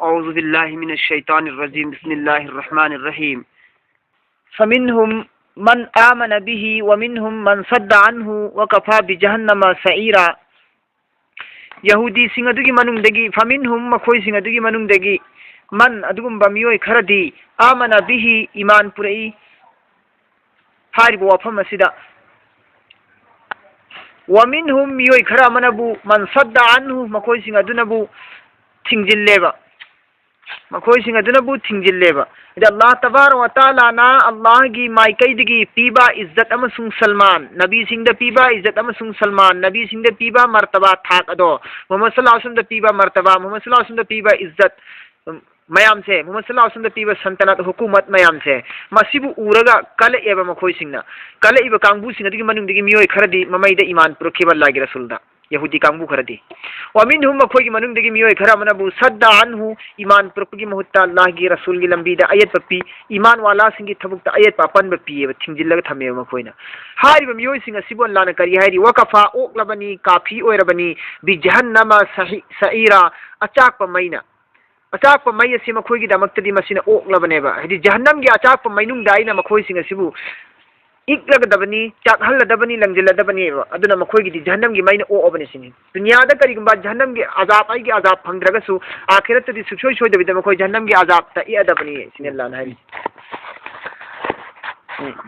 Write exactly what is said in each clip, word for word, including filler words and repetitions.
أعوذ بالله من الشيطان الرجيم. بسم الله الرحمن الرحيم. فمنهم من آمن به ومنهم من صد عنه وكفى بجهنم سعيرا. ꯌꯍꯨꯗꯤꯁꯤꯡ ꯑꯗꯨꯒꯤ ꯃꯅꯨꯡꯗꯒꯤ, ꯐꯃꯤꯟꯍꯨꯝ, ꯃꯈꯣꯏꯁꯤꯡ ꯑꯗꯨꯒꯤ ꯃꯅꯨꯡꯗꯒꯤ, ꯃꯟ, ꯑꯗꯨꯒꯨꯝꯕ ꯃꯤꯑꯣꯏ ꯈꯔꯗꯤ, ꯑꯥꯃꯅ ꯕꯤꯍꯤ, ꯏꯃꯥꯟ ꯄꯨꯔꯛꯏ ꯍꯥꯏꯔꯤꯕ ꯋꯥꯐꯝ ꯑꯁꯤꯗ꯫ ꯋꯥꯃꯤꯟꯍꯨꯝ, ꯃꯤꯑꯣꯏ ꯈꯔ ꯑꯃꯅꯕꯨ, ꯃꯟ ꯁꯗꯗ ꯑꯟꯍꯨ, ꯃꯈꯣꯏꯁꯤꯡ ꯑꯗꯨꯅꯕꯨ ꯊꯤꯡꯖꯤꯜꯂꯦꯕ꯫ ꯃꯈꯣꯏꯁꯤꯡ ꯑꯗꯨꯅꯕꯨ ꯊꯤꯡꯖꯤꯜꯂꯦꯕ꯫ ꯑꯗ ꯑꯜꯂꯥꯍ ꯇꯕꯥꯔꯛ ꯋ ꯇꯥꯂꯥꯅ ꯑꯜꯂꯥꯍꯒꯤ ꯃꯥꯏꯀꯩꯗꯒꯤ ꯄꯤꯕ ꯏꯖꯠ ꯑꯃꯁꯨꯡ ꯁꯜꯃꯥꯟ, ꯅꯕꯤꯁꯤꯡꯗ ꯄꯤꯕ ꯏꯖꯠ ꯑꯃꯁꯨꯡ ꯁꯜꯃꯥꯟ, ꯅꯕꯤꯁꯤꯡꯗ ꯄꯤꯕ ꯃꯔꯇꯕꯥ, ꯊꯥꯛ ꯑꯗꯣ, ꯃꯨꯍꯝꯃꯗ ꯁꯜꯂꯜꯂꯥꯍꯨ ꯑꯂꯥꯏꯍꯤ ꯋꯥꯁꯜꯂꯝꯗ ꯄꯤꯕ ꯃꯔꯇꯕꯥ, ꯃꯨꯍꯝꯃꯗ ꯁꯜꯂꯜꯂꯥꯍꯨ ꯑꯂꯥꯏꯍꯤ ꯋꯥꯁꯜꯂꯝꯗ ꯄꯤꯕ ꯏꯖꯠ, ꯎꯝ, ꯃꯌꯥꯝꯁꯦ, ꯃꯨꯍꯝꯃꯗ ꯁꯜꯂꯜꯂꯥꯍꯨ ꯑꯂꯥꯏꯍꯤ ꯋꯥꯁꯜꯂꯝꯗ ꯄꯤꯕ ꯁꯟꯇꯅꯠ, ꯍꯨꯀꯨꯃꯠ ꯃꯌꯥꯝꯁꯦ, ꯃꯁꯤꯕꯨ ꯎꯔꯒ ꯀꯜꯂꯛꯑꯦꯕ ꯃꯈꯣꯏꯁꯤꯡꯅ꯫ ꯀꯜꯂꯛꯏꯕ ꯀꯥꯡꯕꯨꯁꯤꯡ ꯑꯗꯨꯒꯤ ꯃꯅꯨꯡꯗꯒꯤ ꯃꯤꯑꯣꯏ ꯈꯔꯗꯤ ꯃꯃꯩꯗ ꯏꯃꯥꯟ ꯄꯨꯔꯛꯈꯤꯕ ꯑꯜꯂꯥꯍꯒꯤ ꯔꯁꯨꯜꯗ꯫ ꯌꯍꯨꯗꯤ ꯀꯥꯡꯕꯨ ꯈꯔꯗꯤ꯫ ꯋꯥꯃꯤꯟꯍꯨꯝ, ꯃꯈꯣꯏꯒꯤ ꯃꯅꯨꯡꯗꯒꯤ ꯃꯤꯑꯣꯏ ꯈꯔ ꯑꯃꯅꯕꯨ ꯁꯗꯗ ꯑꯟꯍꯨ, ꯏꯃꯥꯟ ꯄꯨꯔꯛꯄꯒꯤ ꯃꯍꯨꯠꯇ ꯑꯜꯂꯥꯍꯒꯤ ꯔꯁꯨꯜꯒꯤ ꯂꯝꯕꯤꯗ ꯑꯌꯦꯠꯄ ꯄꯤ, ꯏꯃꯥꯟ ꯋꯥꯂꯥꯁꯤꯡꯒꯤ ꯊꯕꯛꯇ ꯑꯌꯦꯠꯄ ꯑꯄꯟꯕ ꯄꯤꯌꯦꯕ, ꯊꯤꯡꯖꯤꯜꯂꯒ ꯊꯝꯃꯦꯕ ꯃꯈꯣꯏꯅ꯫ ꯍꯥꯏꯔꯤꯕ ꯃꯤꯑꯣꯏꯁꯤꯡ ꯑꯁꯤꯕꯨ ꯑꯜꯂꯥꯍꯅ ꯀꯔꯤ ꯍꯥꯏꯔꯤ? ꯋꯀꯐꯥ, ꯑꯣꯛꯂꯕꯅꯤ, ꯀꯥꯐꯤ ꯑꯣꯏꯔꯕꯅꯤ, ꯕꯤꯖꯍꯟꯅꯃ ꯁꯍꯤ-, ꯁꯏꯔꯥ, ꯑꯆꯥꯛꯄ ꯃꯩꯅ꯫ ꯑꯆꯥꯛꯄ ꯃꯩ ꯑꯁꯤ ꯃꯈꯣꯏꯒꯤꯗꯃꯛꯇꯗꯤ ꯃꯁꯤꯅ ꯑꯣꯛꯂꯕꯅꯦꯕ꯫ ꯍꯥꯏꯗꯤ ꯖꯍꯟꯅꯝꯒꯤ ꯑꯆꯥꯛꯄ ꯃꯩꯅꯨꯡꯗ ꯑꯩꯅ ꯃꯈꯣꯏꯁꯤꯡ ꯑꯁꯤꯕꯨ ꯏꯛꯂꯒꯗꯕꯅꯤ, ꯆꯥꯛꯍꯜꯂꯗꯕꯅꯤ, ꯂꯪꯁꯤꯜꯂꯗꯕꯅꯦꯕ꯫ ꯑꯗꯨꯅ ꯃꯈꯣꯏꯒꯤꯗꯤ ꯖꯍꯟꯅꯝꯒꯤ ꯃꯩꯅ ꯑꯣꯛꯑꯕꯅꯤ ꯁꯤꯅꯤ꯫ ꯗꯨꯅꯤꯌꯥꯗ ꯀꯔꯤꯒꯨꯝꯕ ꯖꯍꯟꯅꯝꯒꯤ ꯑꯖꯥꯕ, ꯑꯩꯒꯤ ꯑꯖꯥꯕ ꯐꯪꯗ꯭ꯔꯒꯁꯨ ꯑꯥꯈꯤꯔꯠꯇꯗꯤ ꯁꯨꯡꯁꯣꯏ ꯁꯣꯏꯗꯕꯤꯗ ꯃꯈꯣꯏ ꯖꯍꯟꯅꯝꯒꯤ ꯑꯖꯥꯕꯇ ꯏꯛꯑꯗꯕꯅꯤ ꯁꯤꯅꯤ ꯑꯜꯂꯥꯍꯅ ꯍꯥꯏꯔꯤꯁꯦ꯫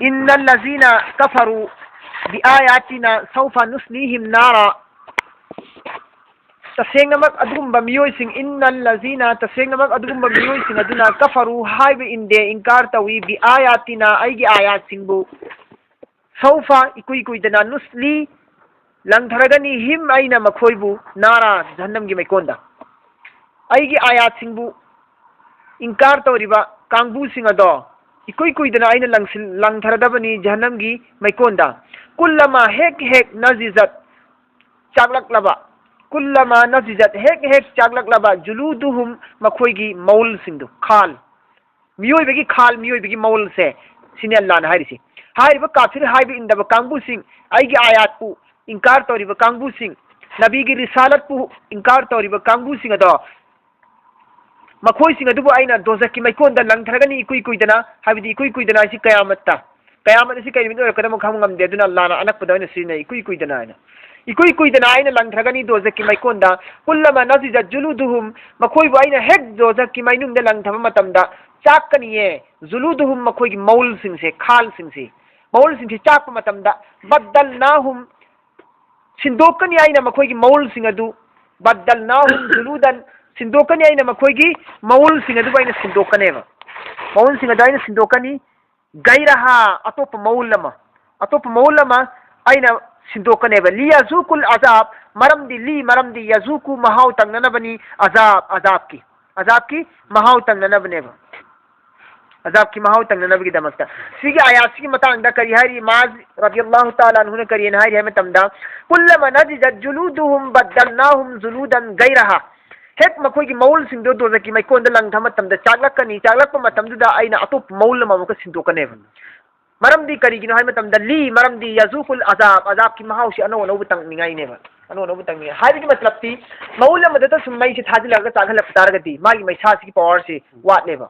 ꯏꯟꯅꯜ ꯂꯖꯤꯅ ꯀꯐꯔꯨ ꯕꯤ ꯑꯥꯌꯥꯇꯤꯅꯥ ꯁꯧꯐ ꯅꯨꯁꯂꯤꯍꯤꯝ ꯅꯥꯔꯥ꯫ ꯇꯁꯦꯡꯅꯃꯛ ꯑꯗꯨꯒꯨꯝꯕ ꯃꯤꯑꯣꯏꯁꯤꯡ, ꯏꯟꯅꯜ ꯂꯖꯤꯅ, ꯇꯁꯦꯡꯅꯃꯛ ꯑꯗꯨꯒꯨꯝꯕ ꯃꯤꯑꯣꯏꯁꯤꯡ ꯑꯗꯨꯅ, ꯀꯐꯔꯨ ꯍꯥꯏꯕ ꯏꯟꯗꯦ, ꯏꯟꯀꯥꯔ ꯇꯧꯏ, ꯕꯤ ꯑꯥꯌꯥꯇꯤꯅꯥ, ꯑꯩꯒꯤ ꯑꯥꯌꯥꯠꯁꯤꯡꯕꯨ, ꯁꯧꯐ, ꯏꯀꯨꯏ ꯀꯨꯏꯗꯅ, ꯅꯨꯁꯂꯤ, ꯂꯪꯊꯔꯒꯅꯤ, ꯍꯤꯝ, ꯑꯩꯅ ꯃꯈꯣꯏꯕꯨ, ꯅꯥꯔꯥ, ꯖꯍꯟꯅꯝꯒꯤ ꯃꯩꯀꯣꯟꯗ꯫ ꯑꯩꯒꯤ ꯑꯥꯌꯥꯠꯁꯤꯡꯕꯨ ꯏꯟꯀꯥꯔ ꯇꯧꯔꯤꯕ ꯀꯥꯡꯕꯨꯁꯤꯡ ꯑꯗꯣ ꯏꯀꯨꯏ ꯀꯨꯏꯗꯅ ꯑꯩꯅ ꯂꯪꯁꯤꯟ-, ꯂꯪꯊꯔꯗꯕꯅꯤ ꯖꯍꯟꯅꯝꯒꯤ ꯃꯩꯀꯣꯟꯗ꯫ ꯀꯨꯜꯂꯃ, ꯍꯦꯛ ꯍꯦꯛ, ꯅꯖꯤꯖꯠ, ꯆꯥꯛꯂꯛꯂꯕ, ꯀꯨꯜꯂꯃ ꯅꯖꯤꯖꯠ, ꯍꯦꯛ ꯍꯦꯛ ꯆꯥꯛꯂꯛꯂꯕ, ꯖꯨꯂꯨꯗꯨꯍꯨꯝ, ꯃꯈꯣꯏꯒꯤ ꯃꯧꯜꯁꯤꯡꯗꯨ, ꯈꯥꯜ, ꯃꯤꯑꯣꯏꯕꯒꯤ ꯈꯥꯜ, ꯃꯤꯑꯣꯏꯕꯒꯤ ꯃꯧꯜꯁꯦ, ꯁꯤꯅꯤ ꯑꯜꯂꯥꯍꯅ ꯍꯥꯏꯔꯤꯁꯤ꯫ ꯍꯥꯏꯔꯤꯕ ꯀꯥꯐꯤꯔ ꯍꯥꯏꯕ ꯏꯟꯗꯕ ꯀꯥꯡꯕꯨꯁꯤꯡ, ꯑꯩꯒꯤ ꯑꯥꯌꯥꯠꯄꯨ ꯏꯟꯀꯥꯔ ꯇꯧꯔꯤꯕ ꯀꯥꯡꯕꯨꯁꯤꯡ, ꯅꯕꯤꯒꯤ ꯔꯤꯁꯥꯂꯠꯄꯨ ꯏꯟꯀꯥꯔ ꯇꯧꯔꯤꯕ ꯀꯥꯡꯕꯨꯁꯤꯡ ꯑꯗꯣ ꯃꯈꯣꯏꯁꯤꯡ ꯑꯗꯨꯕꯨ ꯑꯩꯅ ꯗꯣꯖꯈꯀꯤ ꯃꯩꯀꯣꯟꯗ ꯂꯪꯊꯔꯒꯅꯤ ꯏꯀꯨꯏ ꯀꯨꯏꯗꯅ, ꯍꯥꯏꯕꯗꯤ ꯏꯀꯨꯏ ꯀꯨꯏꯗꯅ ꯍꯥꯏꯁꯤ ꯀꯌꯥꯃꯠꯇ, ꯀꯌꯥꯃꯠ ꯑꯁꯤ ꯀꯩ ꯅꯨꯃꯤꯠ ꯑꯣꯏꯔꯛꯀꯗꯕꯅꯣ ꯈꯪꯕ ꯉꯝꯗꯦ, ꯑꯗꯨꯅ ꯑꯜꯂꯥꯅ ꯑꯅꯛꯄꯗ ꯑꯣꯏꯅ ꯁꯤꯖꯤꯟꯅꯩ, ꯏꯀꯨꯏ ꯀꯨꯏꯗꯅ ꯍꯥꯏꯅ꯫ ꯏꯀꯨꯏ ꯀꯨꯏꯗꯅ ꯑꯩꯅ ꯂꯪꯊꯔꯒꯅꯤ ꯗꯣꯖꯈꯀꯤ ꯃꯩꯀꯣꯟꯗ꯫ ꯀꯨꯜꯂꯃ ꯅꯖꯤꯖꯠ ꯖꯨꯂꯨꯗꯨꯍꯨꯝ, ꯃꯈꯣꯏꯕꯨ ꯑꯩꯅ ꯍꯦꯛ ꯗꯣꯖꯈꯀꯤ ꯃꯩꯅꯨꯡꯗ ꯂꯪꯊꯕ ꯃꯇꯝꯗ ꯆꯥꯛꯀꯅꯤꯌꯦ꯫ ꯖꯨꯂꯨꯗꯨꯍꯨꯝ, ꯃꯈꯣꯏꯒꯤ ꯃꯎꯜꯁꯤꯡꯁꯦ, ꯈꯥꯜꯁꯤꯡꯁꯦ, ꯃꯎꯜꯁꯤꯡꯁꯦ ꯆꯥꯛꯄ ꯃꯇꯝꯗ ꯕꯗꯜꯅꯥꯍꯨꯝ, ꯁꯤꯟꯗꯣꯛꯀꯅꯤ ꯑꯩꯅ ꯃꯈꯣꯏꯒꯤ ꯃꯎꯜꯁꯤꯡ ꯑꯗꯨ꯫ ꯕꯗꯜꯅꯥꯍꯨꯝ ꯖꯨꯂꯨꯗꯟ, ꯁꯤꯟꯗꯣꯛꯀꯅꯤ ꯑꯩꯅ ꯃꯈꯣꯏꯒꯤ ꯃꯎꯜꯁꯤꯡ ꯑꯗꯨꯕꯨ ꯑꯩꯅ ꯁꯤꯟꯗꯣꯛꯀꯅꯦꯕ꯫ ꯃꯎꯜꯁꯤꯡ ꯑꯗꯨ ꯑꯩꯅ ꯁꯤꯟꯗꯣꯛꯀꯅꯤ꯫ ꯒꯩꯔꯍꯥ, ꯑꯇꯣꯞꯄ ꯃꯎꯜ ꯑꯃ, ꯑꯇꯣꯞꯄ ꯃꯎꯜ ꯑꯃ ꯑꯩꯅ ꯁꯤꯟꯗꯣꯛꯀꯅꯦꯕ꯫ ꯂꯤꯌꯥꯖꯨꯀꯨꯜ ꯑꯖꯥꯕ, ꯃꯔꯝꯗꯤ ꯂꯤ, ꯃꯔꯝꯗꯤ ꯌꯥꯖꯨꯀꯨ, ꯃꯍꯥꯎ ꯇꯪꯅꯅꯕꯅꯤ, ꯑꯖꯥꯕ, ꯑꯖꯥꯕꯀꯤ, ꯑꯖꯥꯕꯀꯤ ꯃꯍꯥꯎ ꯇꯪꯅꯅꯕꯅꯦꯕ꯫ ꯑꯖꯥꯕꯀꯤ ꯃꯍꯥꯎ ꯇꯪꯅꯅꯕꯒꯤꯗꯃꯛꯇ꯫ ꯁꯤꯒꯤ ꯑꯥꯌꯥꯠꯁꯤꯒꯤ ꯃꯇꯥꯡꯗ ꯀꯔꯤ ꯍꯥꯏꯔꯤ? ꯃꯥꯖ ꯔꯗꯤꯌꯜꯂꯥꯍꯨ ꯇꯥꯂꯥ ꯑꯟꯍꯨꯅ ꯀꯔꯤꯅ ꯍꯥꯏꯔꯤ ꯍꯥꯏꯕ ꯃꯇꯝꯗ, "ꯀꯨꯜꯂꯃ ꯅꯖꯤꯖꯠ ꯖꯨꯂꯨꯗꯨꯍꯨꯝ ꯕꯗꯜꯅꯥꯍꯨꯝ ꯖꯨꯂꯨꯗꯟ ꯒꯩꯔꯍꯥ"꯫ ꯍꯦꯛ ꯃꯈꯣꯏꯒꯤ ꯃꯎꯜꯁꯤꯡꯗꯨ ꯗꯣꯖꯈꯀꯤ ꯃꯩꯀꯣꯟꯗ ꯂꯪꯊꯕ ꯃꯇꯝꯗ ꯆꯥꯛꯂꯛꯀꯅꯤ, ꯆꯥꯛꯂꯛꯄ ꯃꯇꯝꯗꯨꯗ ꯑꯩꯅ ꯑꯇꯣꯞꯄ ꯃꯎꯜ ꯑꯃ ꯑꯃꯨꯛꯀ ꯁꯤꯟꯗꯣꯛꯀꯅꯦꯕ꯫ ꯃꯔꯝꯗꯤ ꯀꯔꯤꯒꯤꯅꯣ ꯍꯥꯏꯕ ꯃꯇꯝꯗ, ꯂꯤ, ꯃꯔꯝꯗꯤ ꯌꯥꯖꯨꯀꯨꯜ ꯑꯖꯥꯕ, ꯑꯖꯥꯕꯀꯤ ꯃꯍꯥꯎꯁꯤ ꯑꯅꯧ ꯑꯅꯧꯕ ꯇꯪꯅꯤꯡꯉꯥꯏꯅꯦꯕ꯫ ꯑꯅꯧ ꯑꯅꯧꯕ ꯇꯪꯅꯤꯡꯉꯥꯏ ꯍꯥꯏꯕꯒꯤ ꯃꯇꯂꯕꯇꯤ, ꯃꯎꯜ ꯑꯃꯗꯇ ꯁꯨꯝ ꯃꯩꯁꯤ ꯊꯥꯖꯤꯜꯂꯒ ꯆꯥꯛꯍꯜꯂꯛꯄ ꯇꯥꯔꯒꯗꯤ ꯃꯥꯒꯤ ꯃꯩꯁꯥꯁꯤꯒꯤ ꯄꯋꯥꯔꯁꯤ ꯋꯥꯠꯂꯦꯕ,